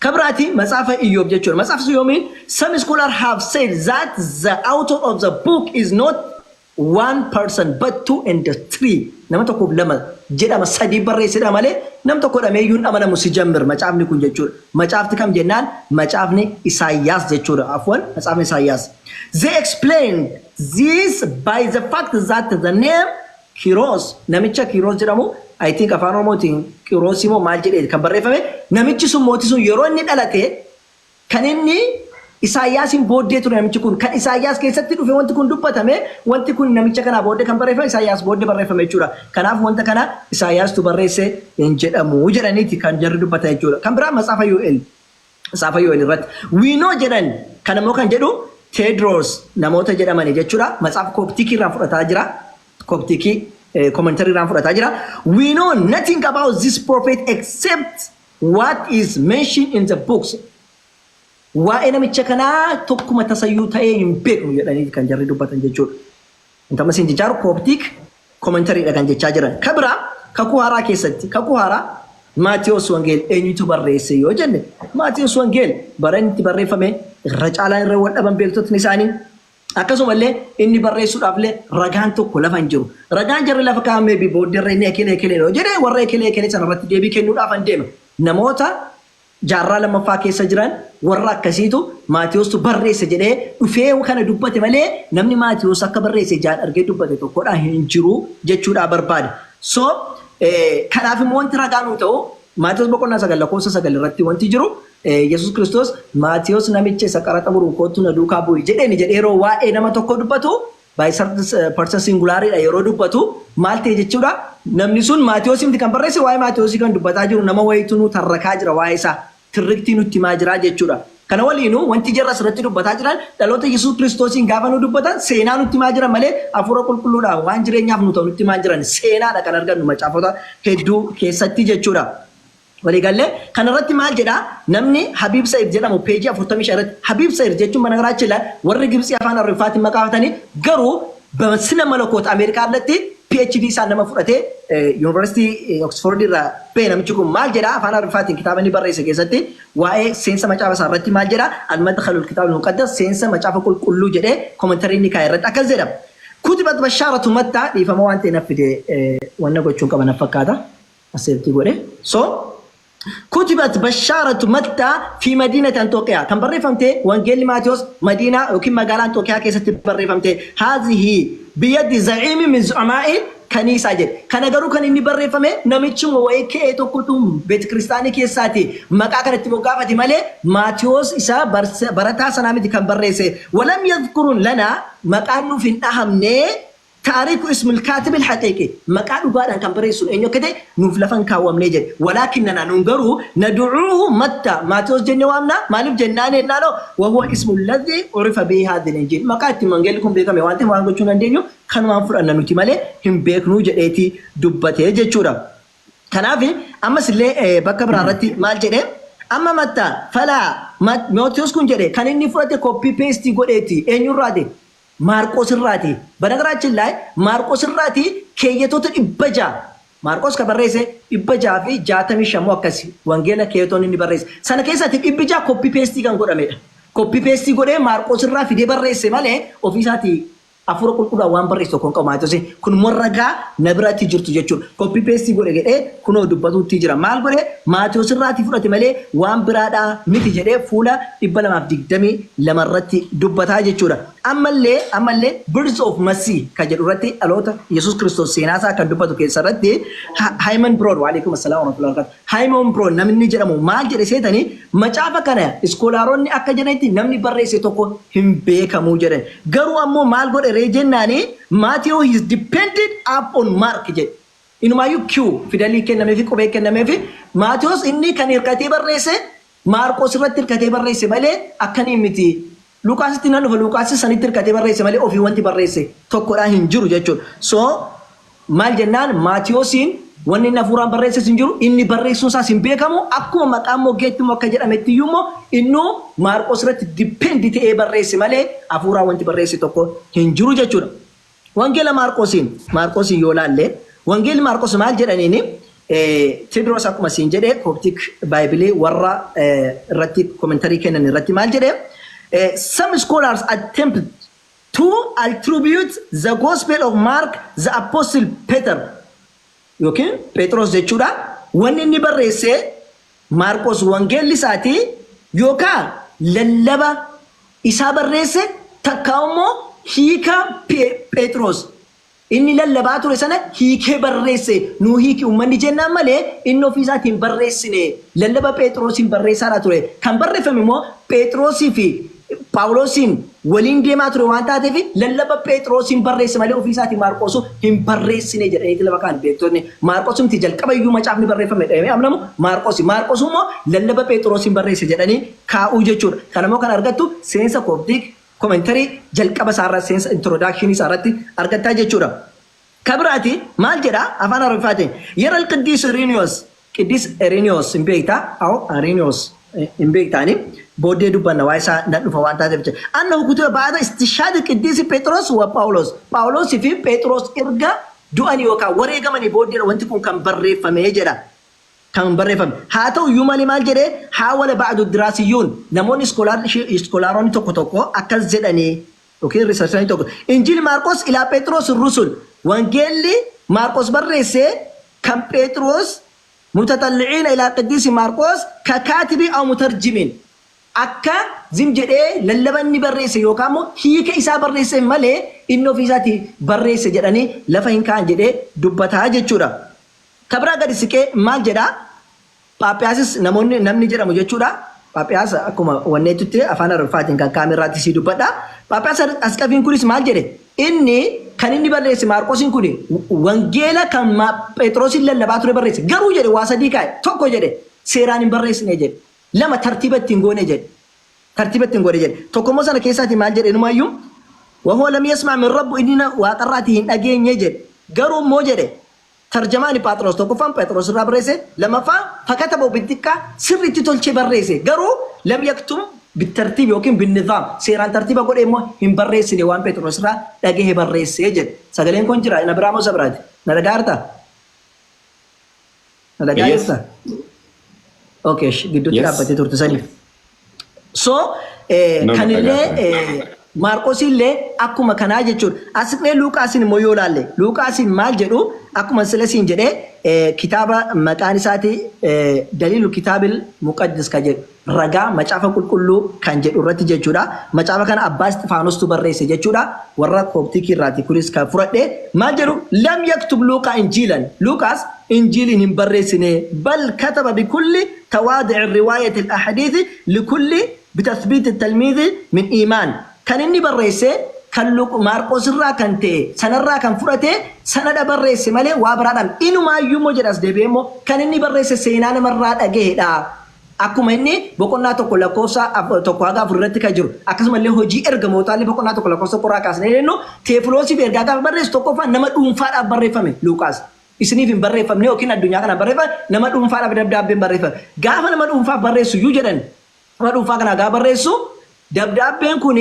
Kabiraati macaafa Iyyoob jechuudha. Macaafa Iyyoobiin, "Some scholars have said that the author of the book is not one person but two and three." Nama tokkoof lama jedhama, sadii barreessedha malee nam tokko dhameeyyuu hin amanamu si jammir macaafni kun jechuudha. Macaafti kam jennaan, macaafni Isaayyaas jechuudha. Afwan, macaafni Isaayyaas. "They explained this by the fact that the name Kiroos," namicha Kiroos jedhamu, I think afaan Oromootiin Kiroos immoo maal jedhee kan barreeffame, namichi sun mootii sun yeroo inni dhalate kan inni Isaayyaasiin booddee ture namichi kun. Kan Isaayyaas keessatti dhufe wanti kun dubbatame, wanti kun namicha kanaa booddee kan barreeffame, Isaayyaas booddee barreeffame jechuudha. Kanaaf wanta kana Isaayyaastu barreesse hin jedhamu jedhaniiti kan jarri dubbatan jechuudha. Kan biraa Matsaafa Yo'el. Matsaafa Yo'el irratti. We know jedhan kan immoo kan jedhu Teedroos namoota jedhamani jechuudha. Matsaafa Kooptikii irraa fudhataa jira. Kooptikii commentary irraa fudhataa jira. We know nothing about this prophet except what is mentioned in the books. Waa'ee namicha kanaa tokkuma tasayyuu ta'ee hin beeknu jedhanii kan jarri dubbatan jechuudha. Wanta isin jechaa jiru Coptic commentaryidha kan jechaa jiran. Ka biraa Kakuu Haaraa keessatti, Kakuu Haaraa Maatiyos Wangeel eenyutu barreesse yoo jenne, Maatiyos Wangeel bara inni itti barreeffame irra caalaan irra wal dhaban beektotni isaanii. Akkasumallee inni barreessuudhaaf illee ragaan tokko lafa hin jiru. Ragaan jarri lafa kaa'amee bi booddee irra inni ekelee ekelee yoo jedhe, warra ekelee ekelee sana irratti deebii kennuudhaaf hin deema. Namoota jaarraa lammaffaa keessa jiran warra akkasiitu Maatiyoostu barreesse jedhee dhufee kana dubbate malee namni Maatiyoos akka barreesse ijaan argee dubbate tokkodha hin jiru jechuudha barbaade. So kanaaf immoo wanti ragaa nuu ta'u Maatiyoos boqonnaa 9 lakkoofsa 9 irratti wanti jiru, Yesuus Kiristoos "Maatiyoos namicha isa qaraxa muru kottu na duukaa bu'i" jedheeni jedhee yeroo waa'ee nama tokko dubbatu by person singulariidha yeroo dubbatu maal ta'e jechuudha? Namni sun Maatiyoos miti kan barreesse. Waa'ee Maatiyoosii kan dubbataa jiru nama wayitu nu tarrakaa jira, waa'ee isaa tirriktii nutti himaa jira jechuudha. Kana waliinuu wanti jarra asirratti dubbataa jiran dhaloota Yesuus Kiristoosiin gaafa nu dubbatan seenaa nutti himaa jiran malee hafuura qulqulluudhaan waan jireenyaaf nu ta'u nutti himaa jiran seenaadha kan argannu macaafota hedduu keessatti jechuudha. Waliigallee kanarratti maal jedhaa namni Habiib Sa'id jedhamu peejii 45 irratti? Habiib Sa'id jechuun mana warri Gibxii afaan Arabifaatiin maqaafatanii, garuu sina malakoota Ameerikaa irratti PhD isaan nama fudhatee Yuunivarsiitii Oxford irraa ba'e. Namichi kun maal jedhaa? Afaan Arabiffaatiin kitaaba inni barreesse keessatti waa'ee seensa macaafa isaa irratti maal jedhaa? المدخل الكتاب المقدس, seensa Macaafa Qulqulluu jedhee commentary inni kaa'e irratti akkas jedha. كتبت بشارة متى, dhiifama waan ta'e naaf fide, wanna gochuun qaba naf fakkaata aseertii godhe. So كتبت بشارة متى في مدينة أنطاكية, kan barreeffamte wangeelli Maatiyos madiinaa yookiin magaalaa Anxookiyaa keessatti barreeffamte, هذه بيد زعيم من زعماء الكنيسة jedhe. Kana garuu kan inni barreeffame namichuma wayii ka'ee tokkotu beet kiristaanii keessaati maqaa kanatti moggaafate malee Maatiyos isa barataa sanaa miti kan barreesse. ولم يذكر لنا, maqaan nuuf hin dhahamne, تاريخ اسم الكاتب الحقيقي, maqaa dhugaadhaan kan barreessu eenyu akka ta'e nuuf lafa hin kaawwamne jedhe. ولكننا, nuun garuu, ندعوه متى, Maatiyos jenne waamna. Maaliif jennaan jennaanoo وهو اسم الذي عرف به هذا الإنجيل, maqaa ittiin wangeelli kun beekame waan ta'eef waan gochuu dandeenyu kanumaan fudhanna nuti malee hin beeknuu jedheeti dubbatee jechuudha. Kanaaf ammas illee bakka biraa irratti maal jedhee? Amma Mattaa falaa Maatiyos kun jedhe kan inni fudhate copy paste godheeti. Eenyurraati? Maarqos irraati. በነገራችን ላይ Maarqos irraati keeyyatoota 600 Maarqos ka barreesse 665 akkasi wangeela keeyyatoonni inni barreesse. Sana keessatti 600 copy paste kan godhamedha. Copy paste godhee Maarqos irraa fidee barreesse malee ofiisaatii hafuura qulqulluudhaan waan barreesse tokko hin qabu Maatiyos. Kun immoo ragaa na biratti jirtu jechuudha. Copy paste godhe jedhee kunoo dubbatuutti jira. Maal godhe? Maatiyos irraatii fudhate malee waan biraadhaa miti jedhee fuula 222 irratti dubbataa jechuudha. Ammallee Birth of Masih kan jedhu irratti, dhaloota Yesuus Kiristoos seenaa isaa kan dubbatu keessa irratti, Hyman Brown, وعليكم السلام ورحمة الله وبركاته. Hyman Brown namni jedhamu maal jedhe seetanii? Macaafa kana scholaronni akka jedhanitti namni barreesse tokko hin beekamu jedhan. Garuu ammoo maal godhe ree jennaani, Matthew is depended upon Mark jedhe. Inumaayyuu Q fidalii kennameefi, qubee kennameefi, Maatiyos inni kan hirkatee barreesse Maarqos irratti hirkatee barreesse malee akkanii miti. Luqaasitti nan dhufa, Luqaasi sanitti hirkatee barreesse malee ofii wanti barreesse tokkodhaan hin jiru jechuudha. So maal jennaan, Maatiyosiin wanni inni hafuuraan barreesses hin jiru, inni barreessuun isaas hin beekamu. Akkuma maqaan moggeetti immoo akka jedhametti iyyuu immoo innuu Maarqos irratti depend ta'ee barreesse malee hafuuraan wanti barreesse tokko hin jiru jechuudha. Wangeela Maarqosiin yoo laalle, Wangeelli Maarqos maal jedhaniini? Teedros akkuma siin jedhee Coptic Bible warra irratti commentary kennan irratti maal jedhee? Some scholars attempt to attribute the Gospel of Mark the Apostle Peter yookiin Phexros jechuudha. Wanni inni barreesse Maarqos wangeelli isaatii yookaan lallaba isaa barreesse, takka immoo hiika Phexros inni lallabaa ture sana hiikee barreesse nuu hiiki uummanni jennaan malee inni ofii isaatiin barreessine, lallaba Phexrosiin barreessaadha ture. Kan barreeffame immoo Phexrosii fi Phaawulosiin waliin deemaa ture waan taateef lallaba Phexrosiin barreesse malee ofii isaatii Maarqoosu hin barreessine jedhaniiti lafa kaan beektonni. Maarqosumti jalqaba iyyuu macaafni barreeffame jedhamee amanamu Maarqosi. Maarqos immoo lallaba Phexrosiin barreesse jedhanii kaa'uu jechuudha. Kana immoo kan argattu seensa Coptic commentary jalqaba isaarra, seensa introduction isaarratti argattaa jechuudha. Ka biraati maal jedha afaan Arabiffaatiin? Yara al-Qiddiis Ireeniyoos, Qiddiis Ireeniyoos hin beektaa? Aw Ireeniyoos hin beektaani. Booddee dubbanna, waa'ee isaa nan dhufa waan taateef jecha. Annahu kutiba ba'ada istishaadi Qiddiisi Phexros wa Phaawulos. Phaawulos fi Phexros erga du'anii yookaan wareegamanii booddeedha wanti kun kan barreeffame jedha. Kan barreeffame. Haa ta'u iyyuu malee maal jedhee? Haawala ba'adu diraasiyyuun, namoonni iskoolaaronni tokko tokko akkas jedhanii yookiin researchanii tokko. Injil Maarqos ilaa Phexros Rusul. Wangeelli Maarqos barreesse kan Phexros mutaxalli'iina ilaa Qiddiisi Maarqos ka kaatibii aw mutarjimiin, akka zim jedhee lallaba inni barreesse yookaan immoo hiika isaa barreesse malee inni ofii isaatii barreesse jedhanii lafa hin kaa'an jedhee dubbataa jechuudha. Ka biraa gadi siqee maal jedhaa? Phaaphiyasis namoonni namni jedhamu jechuudha. Phaaphiyaas akkuma wanneetutti afaan Arabiffaatiin kan kaa'ame irraatti sii dubbadha. Phaaphiyaas Asqafiin kunis maal jedhe? Inni kan inni barreesse Maarqosiin kun wangeela kan Phexrosiin lallabaa ture barreesse. Garuu jedhe, waa sadii kaa'e. Tokko jedhe, seeraan hin barreessine jedhe. Lama, tartiiba ittiin goone jedhe. Tartiiba ittiin godhe jedhe. Tokko immoo sana keessaatii maal jedhe inumaayyuu? Wahuwa lam yasma' min rabbu, inni waaqarraatii hin dhageenye jedhe. Garuu immoo jedhe, tarjamaani Phaxiroos tokkoffaan Phexiroos irraa barreesse, lammaffaa fakataba biddiqqaa, sirriitti tolchee barreesse. Garuu lam yaktum bittartiib yookiin binnizaam, seeraan tartiiba godhee immoo hin barreessine, waan Phexiroos irraa dhagahe barreesse jedhe. Sagaleen kun jira na biraa moo isa biraati? Na dhagaa jirtaa? Na dhagaa Yes. jirtaa? Okay, gidduutti Yes. dhaabbattee turte saniif. So No, no, kanillee dhagaa Maarqosiillee akkuma kanaa jechuudha. Asiqnee Luuqaasiin immoo yoo ilaalle, Luuqaasiin maal jedhu? Akkuma silasiin jedhee kitaaba maqaan isaati Daliilu Kitaabil Muqaddis kan jedhu, ragaa macaafa qulqulluu kan jedhu irratti jechuudha. Macaafa kana Abbaa Isxifaanostu barreesse jechuudha. Warra Kooptikii irraati kunis kan fudhadhe. Maal jedhu? Lam yaktub Luuqaa injiilan. Luuqaas injiiliin hin barreessine. Bal kataba bikulli tawaadi'i riwaayati al-ahadiisi likulli bitathbiiti talmiizi min iimaan. Kan inni barreesse kan Maarqoos irraa kan ta'e sanarraa kan fudhate sanadha barreesse malee waa biraadhaan. Inumaayyuu immoo jedha, as deebi'ee immoo kan inni barreesse seenaa namarraa dhagahedha. Akkuma inni boqonnaa 1 lakkoofsa 1 haga 4 irratti kan jiru, akkasumallee Hojii Ergamootaallee boqonnaa 1 lakkoofsa 1 irraa kaasnee jennu, Teefiloosiif ergaa gaafa barreessu, tokkoffaa nama dhuunfaadhaaf barreeffame Luuqaas. Isiniif hin barreeffamne yookiin addunyaa kanaan barreeffame, nama dhuunfaadhaaf dabdaabbeen barreeffame. Gaafa nama dhuunfaaf barreessu iyyuu jedhan, nama dhuunfaa kanaa gaafa barreessu dabdaabbeen kun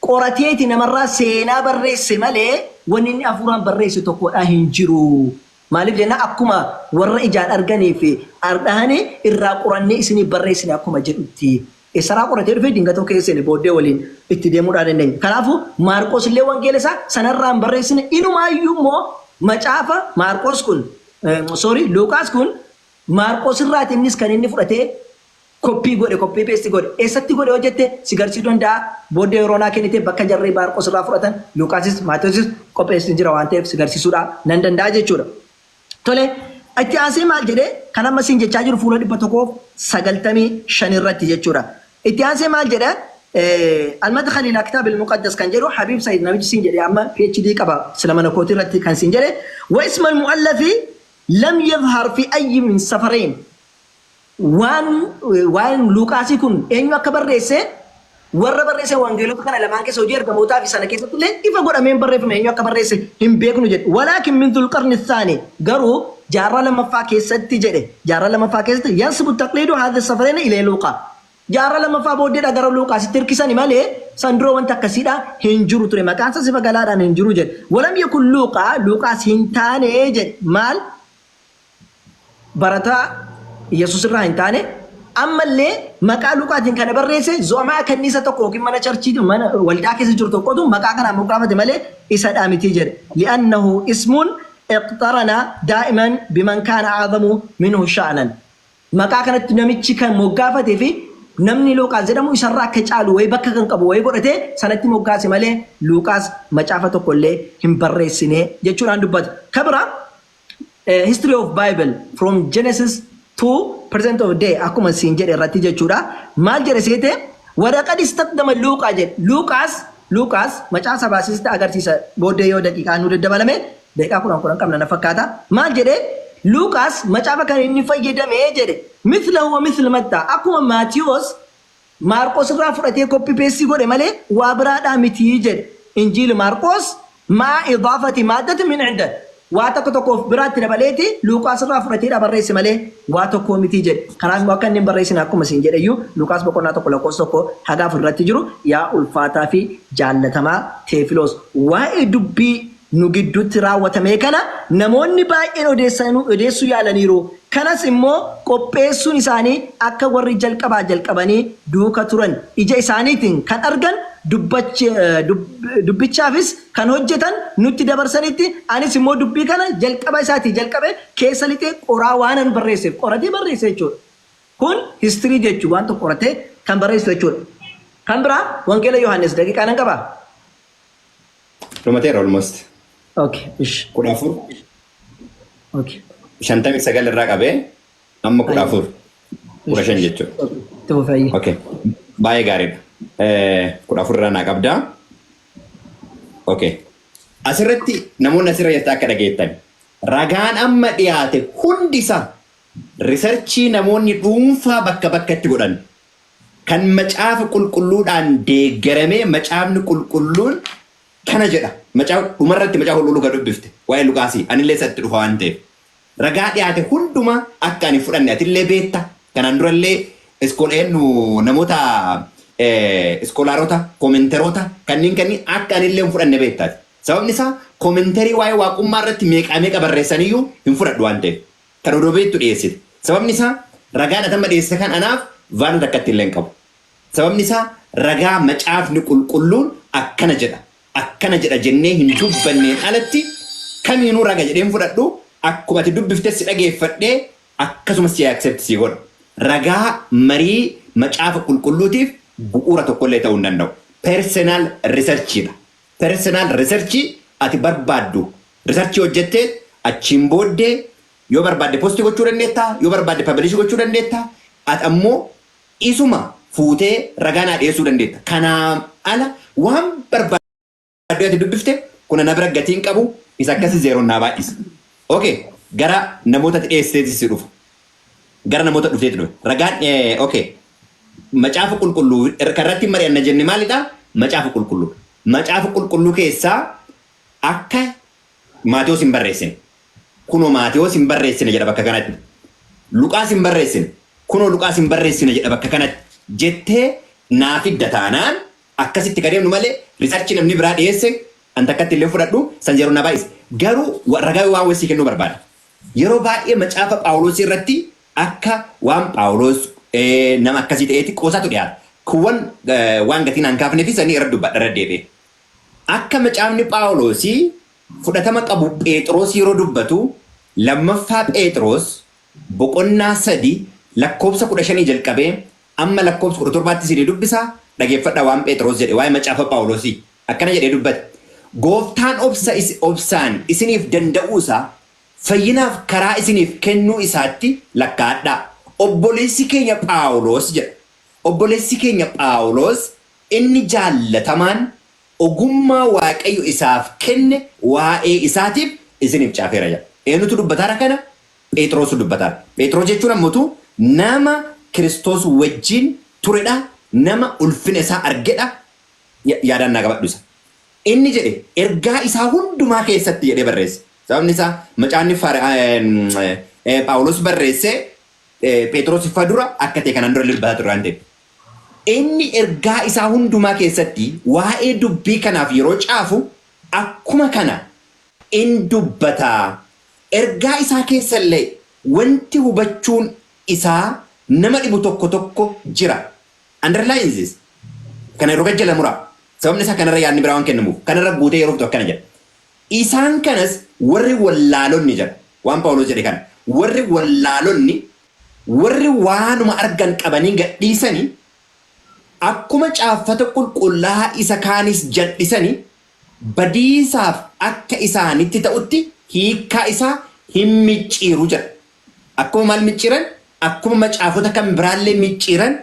qorateeti namarraa seenaa barreesse malee wanni inni hafuuraan barreesse tokkodha hin jiru. Maaliif jenna, akkuma warra ijaan arganii fi dhahanii irraa qorannee isiniif barreessine akkuma jedhutti. Eessaraa qoratee dhufee dingatoo keessa seene, booddee waliin itti deemuudhaan dandeenya. Kanaafuu Maarqos illee wangeela isaa sanarraa hin barreessine. Inumaayyuu immoo macaafa Maarqos kun, sorry, Luuqaas kun Maarqos irraati innis kan inni fudhatee copy godhe, copy paste godhe. Eessatti godhe hojjette si garsiisuu danda'a. Booddee yeroo naa kennite bakka jarri Maarqos irraa fudhatan, Luuqaasis Maatewoosis qopheessin jira waan ta'eef si garsiisuudha nan danda'a jechuudha. Tole, itti aansee maal jedhee? Kan amma siin jechaa jiru fuula 195 irratti jechuudha. Itti aansee maal jedha? Al-Madkhal ila Kitaab al-Muqaddas kan jedhu Habiib Said namichi siin jedhe amma PhD qaba sila mana kootii irratti kan siin jedhe, wa isma al-mu'allafi lam yadhhar fi ayyi min safarain, waan Luuqaasii kun eenyu akka barreesse warra barreesse wangeelota kana lamaan keessa, Hojii Ergamootaa fi sana keessatti illee ifa godhamee hin barreeffame, eenyu akka barreesse hin beeknu jedhe. Walaakin min dhulqarni thaani, garuu jaarraa lammaffaa keessatti jedhe, jaarraa lammaffaa keessatti yansibu taqliidu haadha safareen ilee Luuqaa, jaarraa lammaffaa booddeedha gara Luuqaasitti hirkisani malee san dura wanta akkasiidha hin jiru ture, maqaan isaa sifa galaadhaan hin jiru jedhe. Walam yakun Luuqaa, Luuqaas hin taane jedhe. Maal barataa Yesuus irraa hin taane, ammallee maqaa Luqaatiin kana barreesse zo'amaa kanniisa tokko yookiin mana church, mana waldaa keessa jiru tokkotu maqaa kanaan moggaafate malee isadha miti jedhe. Li'annahu ismun iqtarana daa'iman biman kaana a'zamu minhu sha'nan. Maqaa kanatti namichi kan moggaafatee fi namni Luqaas jedhamu isarraa akka caalu wayii bakka kan qabu wayii godhatee sanatti moggaase malee Luqaas macaafa tokko illee hin barreessine jechuudhaan dubbata. Kabira History of Bible from Genesis to present of day akkuma siin jedhe irratti jechuudha. Maal jedhe seete? ولقد استخدم Luuqaa jedhe. Luuqaas macaafa baasisitti agarsiisa. Booddee yoo daqiiqaa nu daddabalame, daqiiqaa 10 10 qabna na fakkaata. Maal jedhe? Luuqaas macaafa kan inni fayyadame jedhe مثله ومثل متى, akkuma Maatiyos Maarqos irraa fudhatee copy paste godhe malee waa biraadhaa mitii jedhe. إنجيل Maarqos مع إضافة مادة من عنده, waa tokko tokkoof biraatti dabaleeti Luuqaas irraa fudhateedha barreesse malee waa tokko mitii jedhe. Kanaaf immoo akka inni hin barreessine akkuma isin jedhe iyyuu Luuqaas boqonnaa 1 lakkoofsa 1 haga 4 irratti jiru. Yaa ulfaataa fi jaallatamaa Teefiloos, waa'ee dubbii nu gidduutti raawwatame kana namoonni baay'een odeessuu yaalaniiru. Kanas immoo qopheessuun isaanii akka warri jalqabaa jalqabanii duuka turan, ija isaaniitiin kan argan, dubbichaafis kan hojjetan nutti dabarsanitti, anis immoo dubbii kana jalqaba isaatii jalqabe keessa lixee qoraa waanan barreesseef, qoratee barreesse jechuudha. Kun history jechuun waan tokko qoratee kan barreessu jechuudha. Kan biraa Wangeela Yohaannis, daqiiqaa nan qabaa? Dhumateera almost. Okay, ish. 14. Okay. 59 irraa qabee amma 14. 15 jechuudha. Itti fufee. Okay. Baay'ee gaariidha. 14 irraa naa qabdaa. Okay. Asirratti namoonni asirra jirtan akka dhageettan, ragaan amma dhiyaate hundisaa research namoonni dhuunfaa bakka bakkatti godhan kan macaafa qulqulluudhaan deeggaramee, macaafni qulqulluun kana jedha. Macaafa dhumarratti macaafa qulqulluu kan dubbifte waa'ee Luqaasii anillee isatti dhufa waan ta'eef. Ragaa dhiyaate hundumaa akka ani fudhanne atillee beetta. Kanaan durallee iskooleen namoota, scholarota, commentaroota kanneen kanneen akka anillee hin fudhanne beektaati. Sababni isaa commentary waa'ee waaqummaa irratti meeqaa meeqa barreessaniyyuu hin fudhadhu waan ta'eef. Kan odoo beektu dhiyeessite. Sababni isaa ragaan atama dhiyeesse kan anaaf value takkatti illee hin qabu. Sababni isaa ragaa macaafni qulqulluun akkana jedha, akkana jedha jennee hin dubbanneen alatti kamiinuu raga jedheen fudhadhu. Akkuma ati dubbifte si dhageeffadhee akkasumas si accept si godha. Ragaa marii macaafa qulqulluutiif bu'uura tokkollee ta'uu hin danda'u. Personal researchiidha. Personal research ati barbaaddu. Research hojjettee achiin booddee yoo barbaadde post gochuu dandeettaa, yoo barbaadde publish gochuu dandeettaa, ati ammoo isuma fuutee ragaa naa dhiyeessuu dandeetta. Kanaan ala waan barbaadde ati dubbifte kun na bira gatiin qabu, isa akkasii zeroon naa baay'isa. Okay, gara namoota dhiyeessiteetti si dhufa. Gara namoota dhufteetti dhufa. Ragaan, okay, macaafa qulqulluu irratti mari'anna jenne maalidha? Macaafa qulqulluu. Macaafa qulqulluu keessaa akka Maatiyos hin barreessine. Kunoo Maatiyos hin barreessine jedha bakka kanatti. Luqaas hin barreessine. Kunoo Luqaas hin barreessine jedha bakka kanatti. Jettee naa fidda taanaan akkasitti ka deemnu malee, research namni biraa dhiyeesse an takkatti illee fudhadhu, san yeroo na baay'ise. Garuu ragaa waan wasii kennuu barbaada. Yeroo baay'ee macaafa Phaawulos irratti akka waan Phaawulos nama akkasii ta'eeti qoosaatu dhiyaata. Kuwwan waan gatiin aan kaafnee fi sanii irra dubbadha irra deebi'e. Akka macaafni Phaawulosii fudhatama qabu Phexros yeroo dubbatu, lammaffaa Phexros boqonnaa 3 lakkoofsa 15 jalqabee amma lakkoofsa 17tti isinii dubbisa, dhageeffadha waan Phexros jedhe waa'ee macaafa Phaawulosii. Akkana jedhee dubbate. Gooftaan obsa obsaan isiniif danda'uu isaa fayyinaaf karaa isiniif kennuu isaatti lakkaa'adhaa. Obboleessi keenya Phaawulos jedha. Obboleessi keenya Phaawulos inni jaallatamaan ogummaa Waaqayyo isaaf kenne waa'ee isaatiif isiniif caafeera jedha. Eenyutu dubbataara kana? Phexrosu dubbataara. Phexros jechuun ammoo nama Kiristoos wajjin turedha. Nama ulfina isaa argedha. Yaadaan naa qabadhu isa. Inni jedhe ergaa isaa hundumaa keessatti jedhee barreesse. Sababni isaa macaafni Phaawulos barreesse Phexros ifa dura akka ta'e kanaan dura dubbataa ture waan ta'eef. Inni ergaa isaa hundumaa keessatti waa'ee dubbii kanaaf yeroo caafu akkuma kana in dubbataa. Ergaa isaa keessallee wanti hubachuun isaa nama dhibu tokko tokko jira. Underline this. Kana yeroo gajjala muraa. Sababni isaa kanarra yaadni biraa waan kennamuuf. Kanarra guutee yeroo fixu akkana jedha. Isaan kanas warri wallaalonni jedha. Waan Phaawulos jedhe kana. Warri wallaalonni, warri waanuma argan qabanii gadhiisanii, akkuma caaffata qulqullaa'aa isa kaanis jal'isanii, badiisaaf akka isaanitti ta'utti hiikkaa isaa hin micciiru jedha. Akkuma maal micciiran? Akkuma macaafota kan biraallee micciiran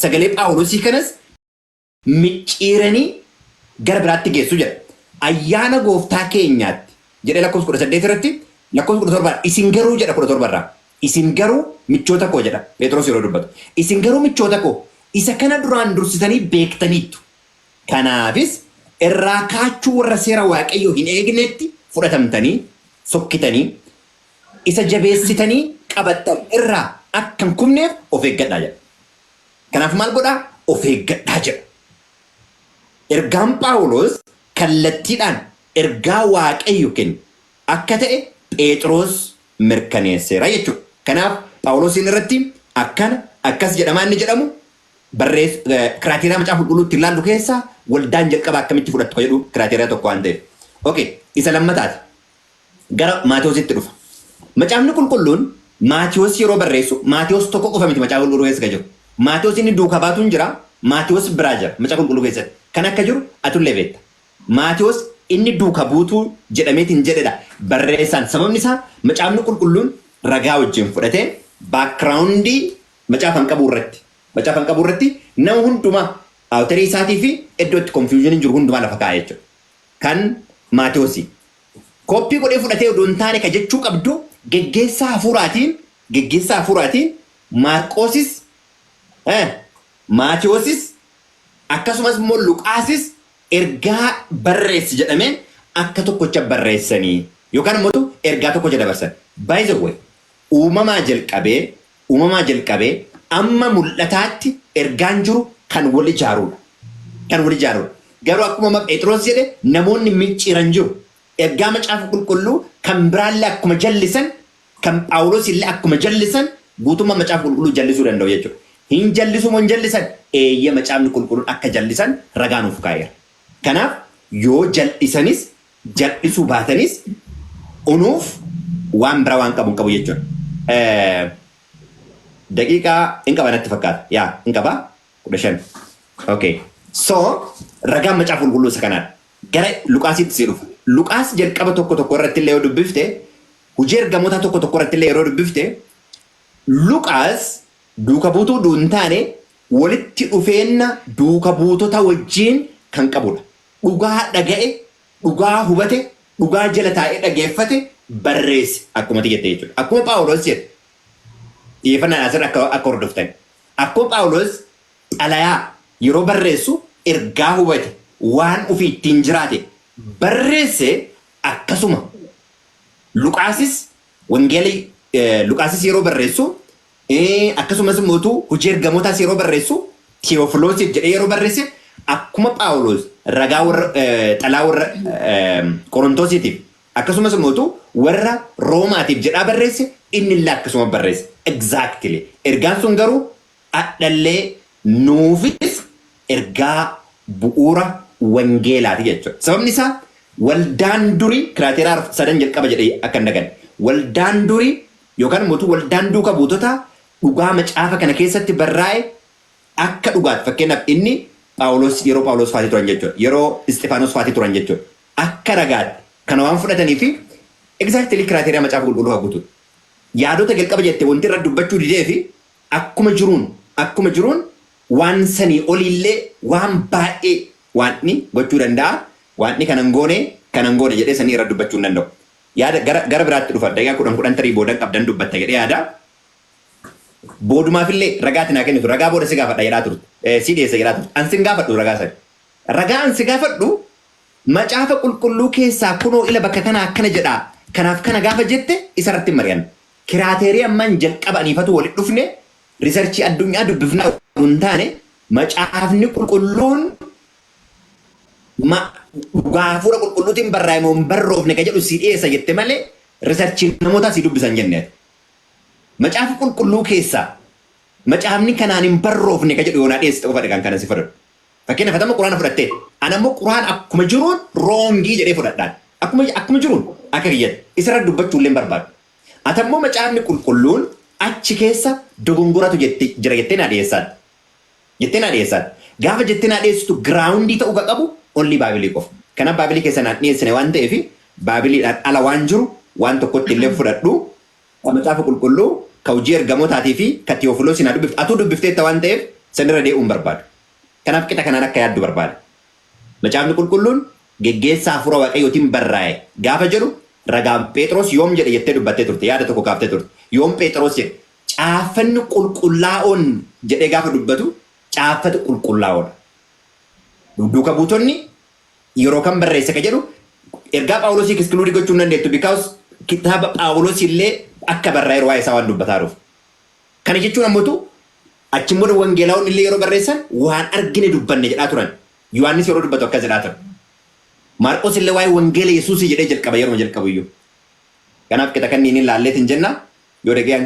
sagalee Phaawulosii kanas. Micciiranii gara biraatti geessu jedha. Ayyaana gooftaa keenyaatti jedhee lakkoofsa 18 irratti, lakkoofsa 17, isin garuu jedha, 17 irraa. Isin garuu michoota koo jedha Phexros yeroo dubbatu. Isin garuu michoota koo, isa kana duraan dursitanii beektaniittu. Kanaafis irraa kaachuu warra seera Waaqayyoo hin eegnetti fudhatamtanii sokkitanii isa jabeessitanii qabattan irraa akka hin kufneef of eeggadhaa jedha. Kanaaf maal godhaa? Of eeggadhaa jedha. Ergaan Phaawulos kallattiidhaan ergaa Waaqayyo kenne akka ta'e Phexros mirkaneesseera jechuudha. Kanaaf Phaawulosiin irratti akkana akkas jedhamaa inni jedhamu barreess criteria Macaafa Qulqulluu ittiin ilaallu keessaa waldaan jalqaba akkamitti fudhattu kan jedhu criteria tokko waan ta'eef. Okay, isa lammataati. Gara Maatewositti dhufa. Macaafni Qulqulluun Maatewos yeroo barreessu, Maatewos tokko qofa miti Macaafa Qulqulluu keessa kan jiru. Maatewos inni duukaa baatuun jira, Maatewos biraa jira Macaafa Qulqulluu keessatti. Kan akka jiru atullee beekta. Maatewos inni duuka buutuu jedhameetiin jedhedha barreessaan. Sababni isaa Macaafni Qulqulluun ragaa wajjin fudhatee backgroundii macaafan qabu irratti, macaafan qabu irratti nama hundumaa authorii isaatii fi iddoo itti confusioniin jiru hundumaa lafa kaa'e jechuudha. Kan Maatewosii. Copy godhee fudhatee odoo hin taane ka jechuu qabdu geggeessaa hafuuraatiin Maarqoosis, Maatewoosis, akkasumas immoo Luqaasis ergaa barreessi jedhameen akka tokkocha barreessanii yookaan immoo ergaa tokkocha dabarsan. By the way, uumamaa jalqabee amma mul'ataatti ergaan jiru kan wal ijaaruudha. Kan wal ijaaruudha. Garuu akkuma amma Phexros jedhe, namoonni micciiran jiru. Ergaa Macaafa Qulqulluu kan biraallee akkuma jallisan, kan Phaawulos illee akkuma jallisan, guutummaa Macaafa Qulqulluu jallisuu danda'u jechuudha. Hin jallisu moo hin jallisan? Eeyyee, Macaafni Qulqulluun akka jallisan ragaa nuuf kaa'eera. Kanaaf yoo jal'isanis jal'isuu baatanis unuuf waan bira waan qabu hin qabu jechuudha. Daqiiqaa hin qaba natti fakkaata. Yaa, hin qaba, 15. Okay. So ragaan Macaafa Qulqulluu isa kanaadha. Gara Luqaasitti si dhufa. Luqaas jalqaba tokko tokko irratti illee yoo dubbifte, hojii ergamoota tokko tokko irratti illee yeroo dubbifte, Luqaas duuka buutuu hin taane walitti dhufeenna duuka buutota wajjiin kan qabudha. Dhugaa dhaga'e, dhugaa hubate, dhugaa jala taa'ee dhageeffate barreesse akkuma jette jechuudha. Akkuma Phaawulos jedhe, xiyyeeffannaan asirra akka hordoftan. Akkuma Phaawulos xalayaa yeroo barreessu ergaa hubate, waan ofii ittiin jiraate barreesse, akkasuma Luqaasis wangeela Luqaasis yeroo barreessu, akkasumas immoo hojii ergamootaas yeroo barreessu, Tewofiloosiif jedhee yeroo barreesse, akkuma Phaawulos ragaa warra xalaa warra Qorontosiitiif akkasumas immoo warra Roomaatiif jedhaa barreesse, inni illee akkasuma barreesse. Exactly. Ergaan sun garuu adhallee nuufis ergaa bu'uura wangeelaati jechuudha. Sababni isaa waldaan durii criteria sadan jalqaba jedhee akka hin daganne. Waldaan durii yookaan immoo waldaan duuka buutotaa dhugaa macaafa kana keessatti barraa'e akka dhugaatti, fakkeenyaaf inni Phaawulos, yeroo Phaawulos faatii turan jechuudha. Yeroo Isxifaanos faatii turan jechuudha. Akka ragaatti kana waan fudhatanii fi exactly criteria Macaafa Qulqulluu haa guutuudha. Yaadota jalqaba jette wanti irra dubbachuu didee fi akkuma jiruun waan sanii oliillee waan baay'ee waanni gochuu danda'a. Waanni kanan goone kanan goone jedhee sanii irra dubbachuu hin danda'u. Yaada gara biraatti dhufa. Daqiiqaa 10 10 tarii boodan qabdan dubbatta jedhee yaada. Boodumaafillee ragaati naa kennitu, ragaa booda si gaafadha jedhaa turte. Si dhiyeessa jedhaa turte. An sin gaafadhu ragaa sani. Ragaa an si gaafadhu, Macaafa Qulqulluu keessaa kunoo ila bakka kana akkana jedhaa. Kanaaf kana gaafa jette isa irratti hin mari'anna. Criteria ammaan jalqaba aniifatu walitti dhufne researchii addunyaa dubbifnaa hin taane, Macaafni Qulqulluun dhugaa hafuura qulqulluutiin barraa'e moo hin barroofne ka jedhu si dhiyeessa jette malee researchii namootaa si dubbisan jenne. Macaafa Qulqulluu keessaa macaafni kanaan hin barroofne ka jedhu yoonaa dhiyeessite qofa kan kana si fudhadhu. Fakkeenyaaf atama Quraana fudhattee, ana immoo Quraan akkuma jiruun wrongii jedhee fudhadhaan. Akkuma jiruun akka kiyyatti isarra dubbachuu illee hin barbaadu. Ati ammoo Macaafni Qulqulluun achi keessa dogongoratu jette jira jettee naa dhiyeessaatti. Jettee naa dhiyeessaatti. Gaafa jettee naa dhiyeessitu groundii ta'uu ka qabu only Bibleii qofa. Kanaaf Bibleii keessa naan dhiyeessine waan ta'eef Bibleiidhaan ala waan jiru waan tokkotti illee fudhadhu. Ka Macaafa Qulqulluu, ka hojii ergamootaatii fi ka Tewofiloosii naa dubbifte. Atuu dubbifteetta waan ta'eef sanirra dee'uu hin barbaadu. Kanaaf qixa kanaan akka yaaddu barbaada. Macaafni Qulqulluun geggeessaa hafuura Waaqayyootiin barraa'e gaafa jedhu ragaan Phexros yoom jedhe jettee dubbattee turte, yaada tokko kaaftee turte. Yoom Phexros jedhe? Caaffanni qulqullaa'oon jedhee gaafa dubbatu caaffata qulqullaa'oodha. Duuka buutonni yeroo kam barreesse ka jedhu ergaa Phaawulosii exclude gochuu hin dandeettu, because kitaaba Phaawulos illee akka barraa'e waa'ee isaa waan dubbataaruuf. Kana jechuun ammoo achi immoo wangeelaawwan illee yeroo barreessan waan argine dubbanne jedhaa turan. Yohaannis yeroo dubbatu akkas jedhaa ture. Maarqos illee waa'ee wangeela Yesuusii jedhee jalqaba yeroo jalqabu iyyuu. Kanaaf qixa kanneen ilaalleetiin jenna, yoo dhaga'an.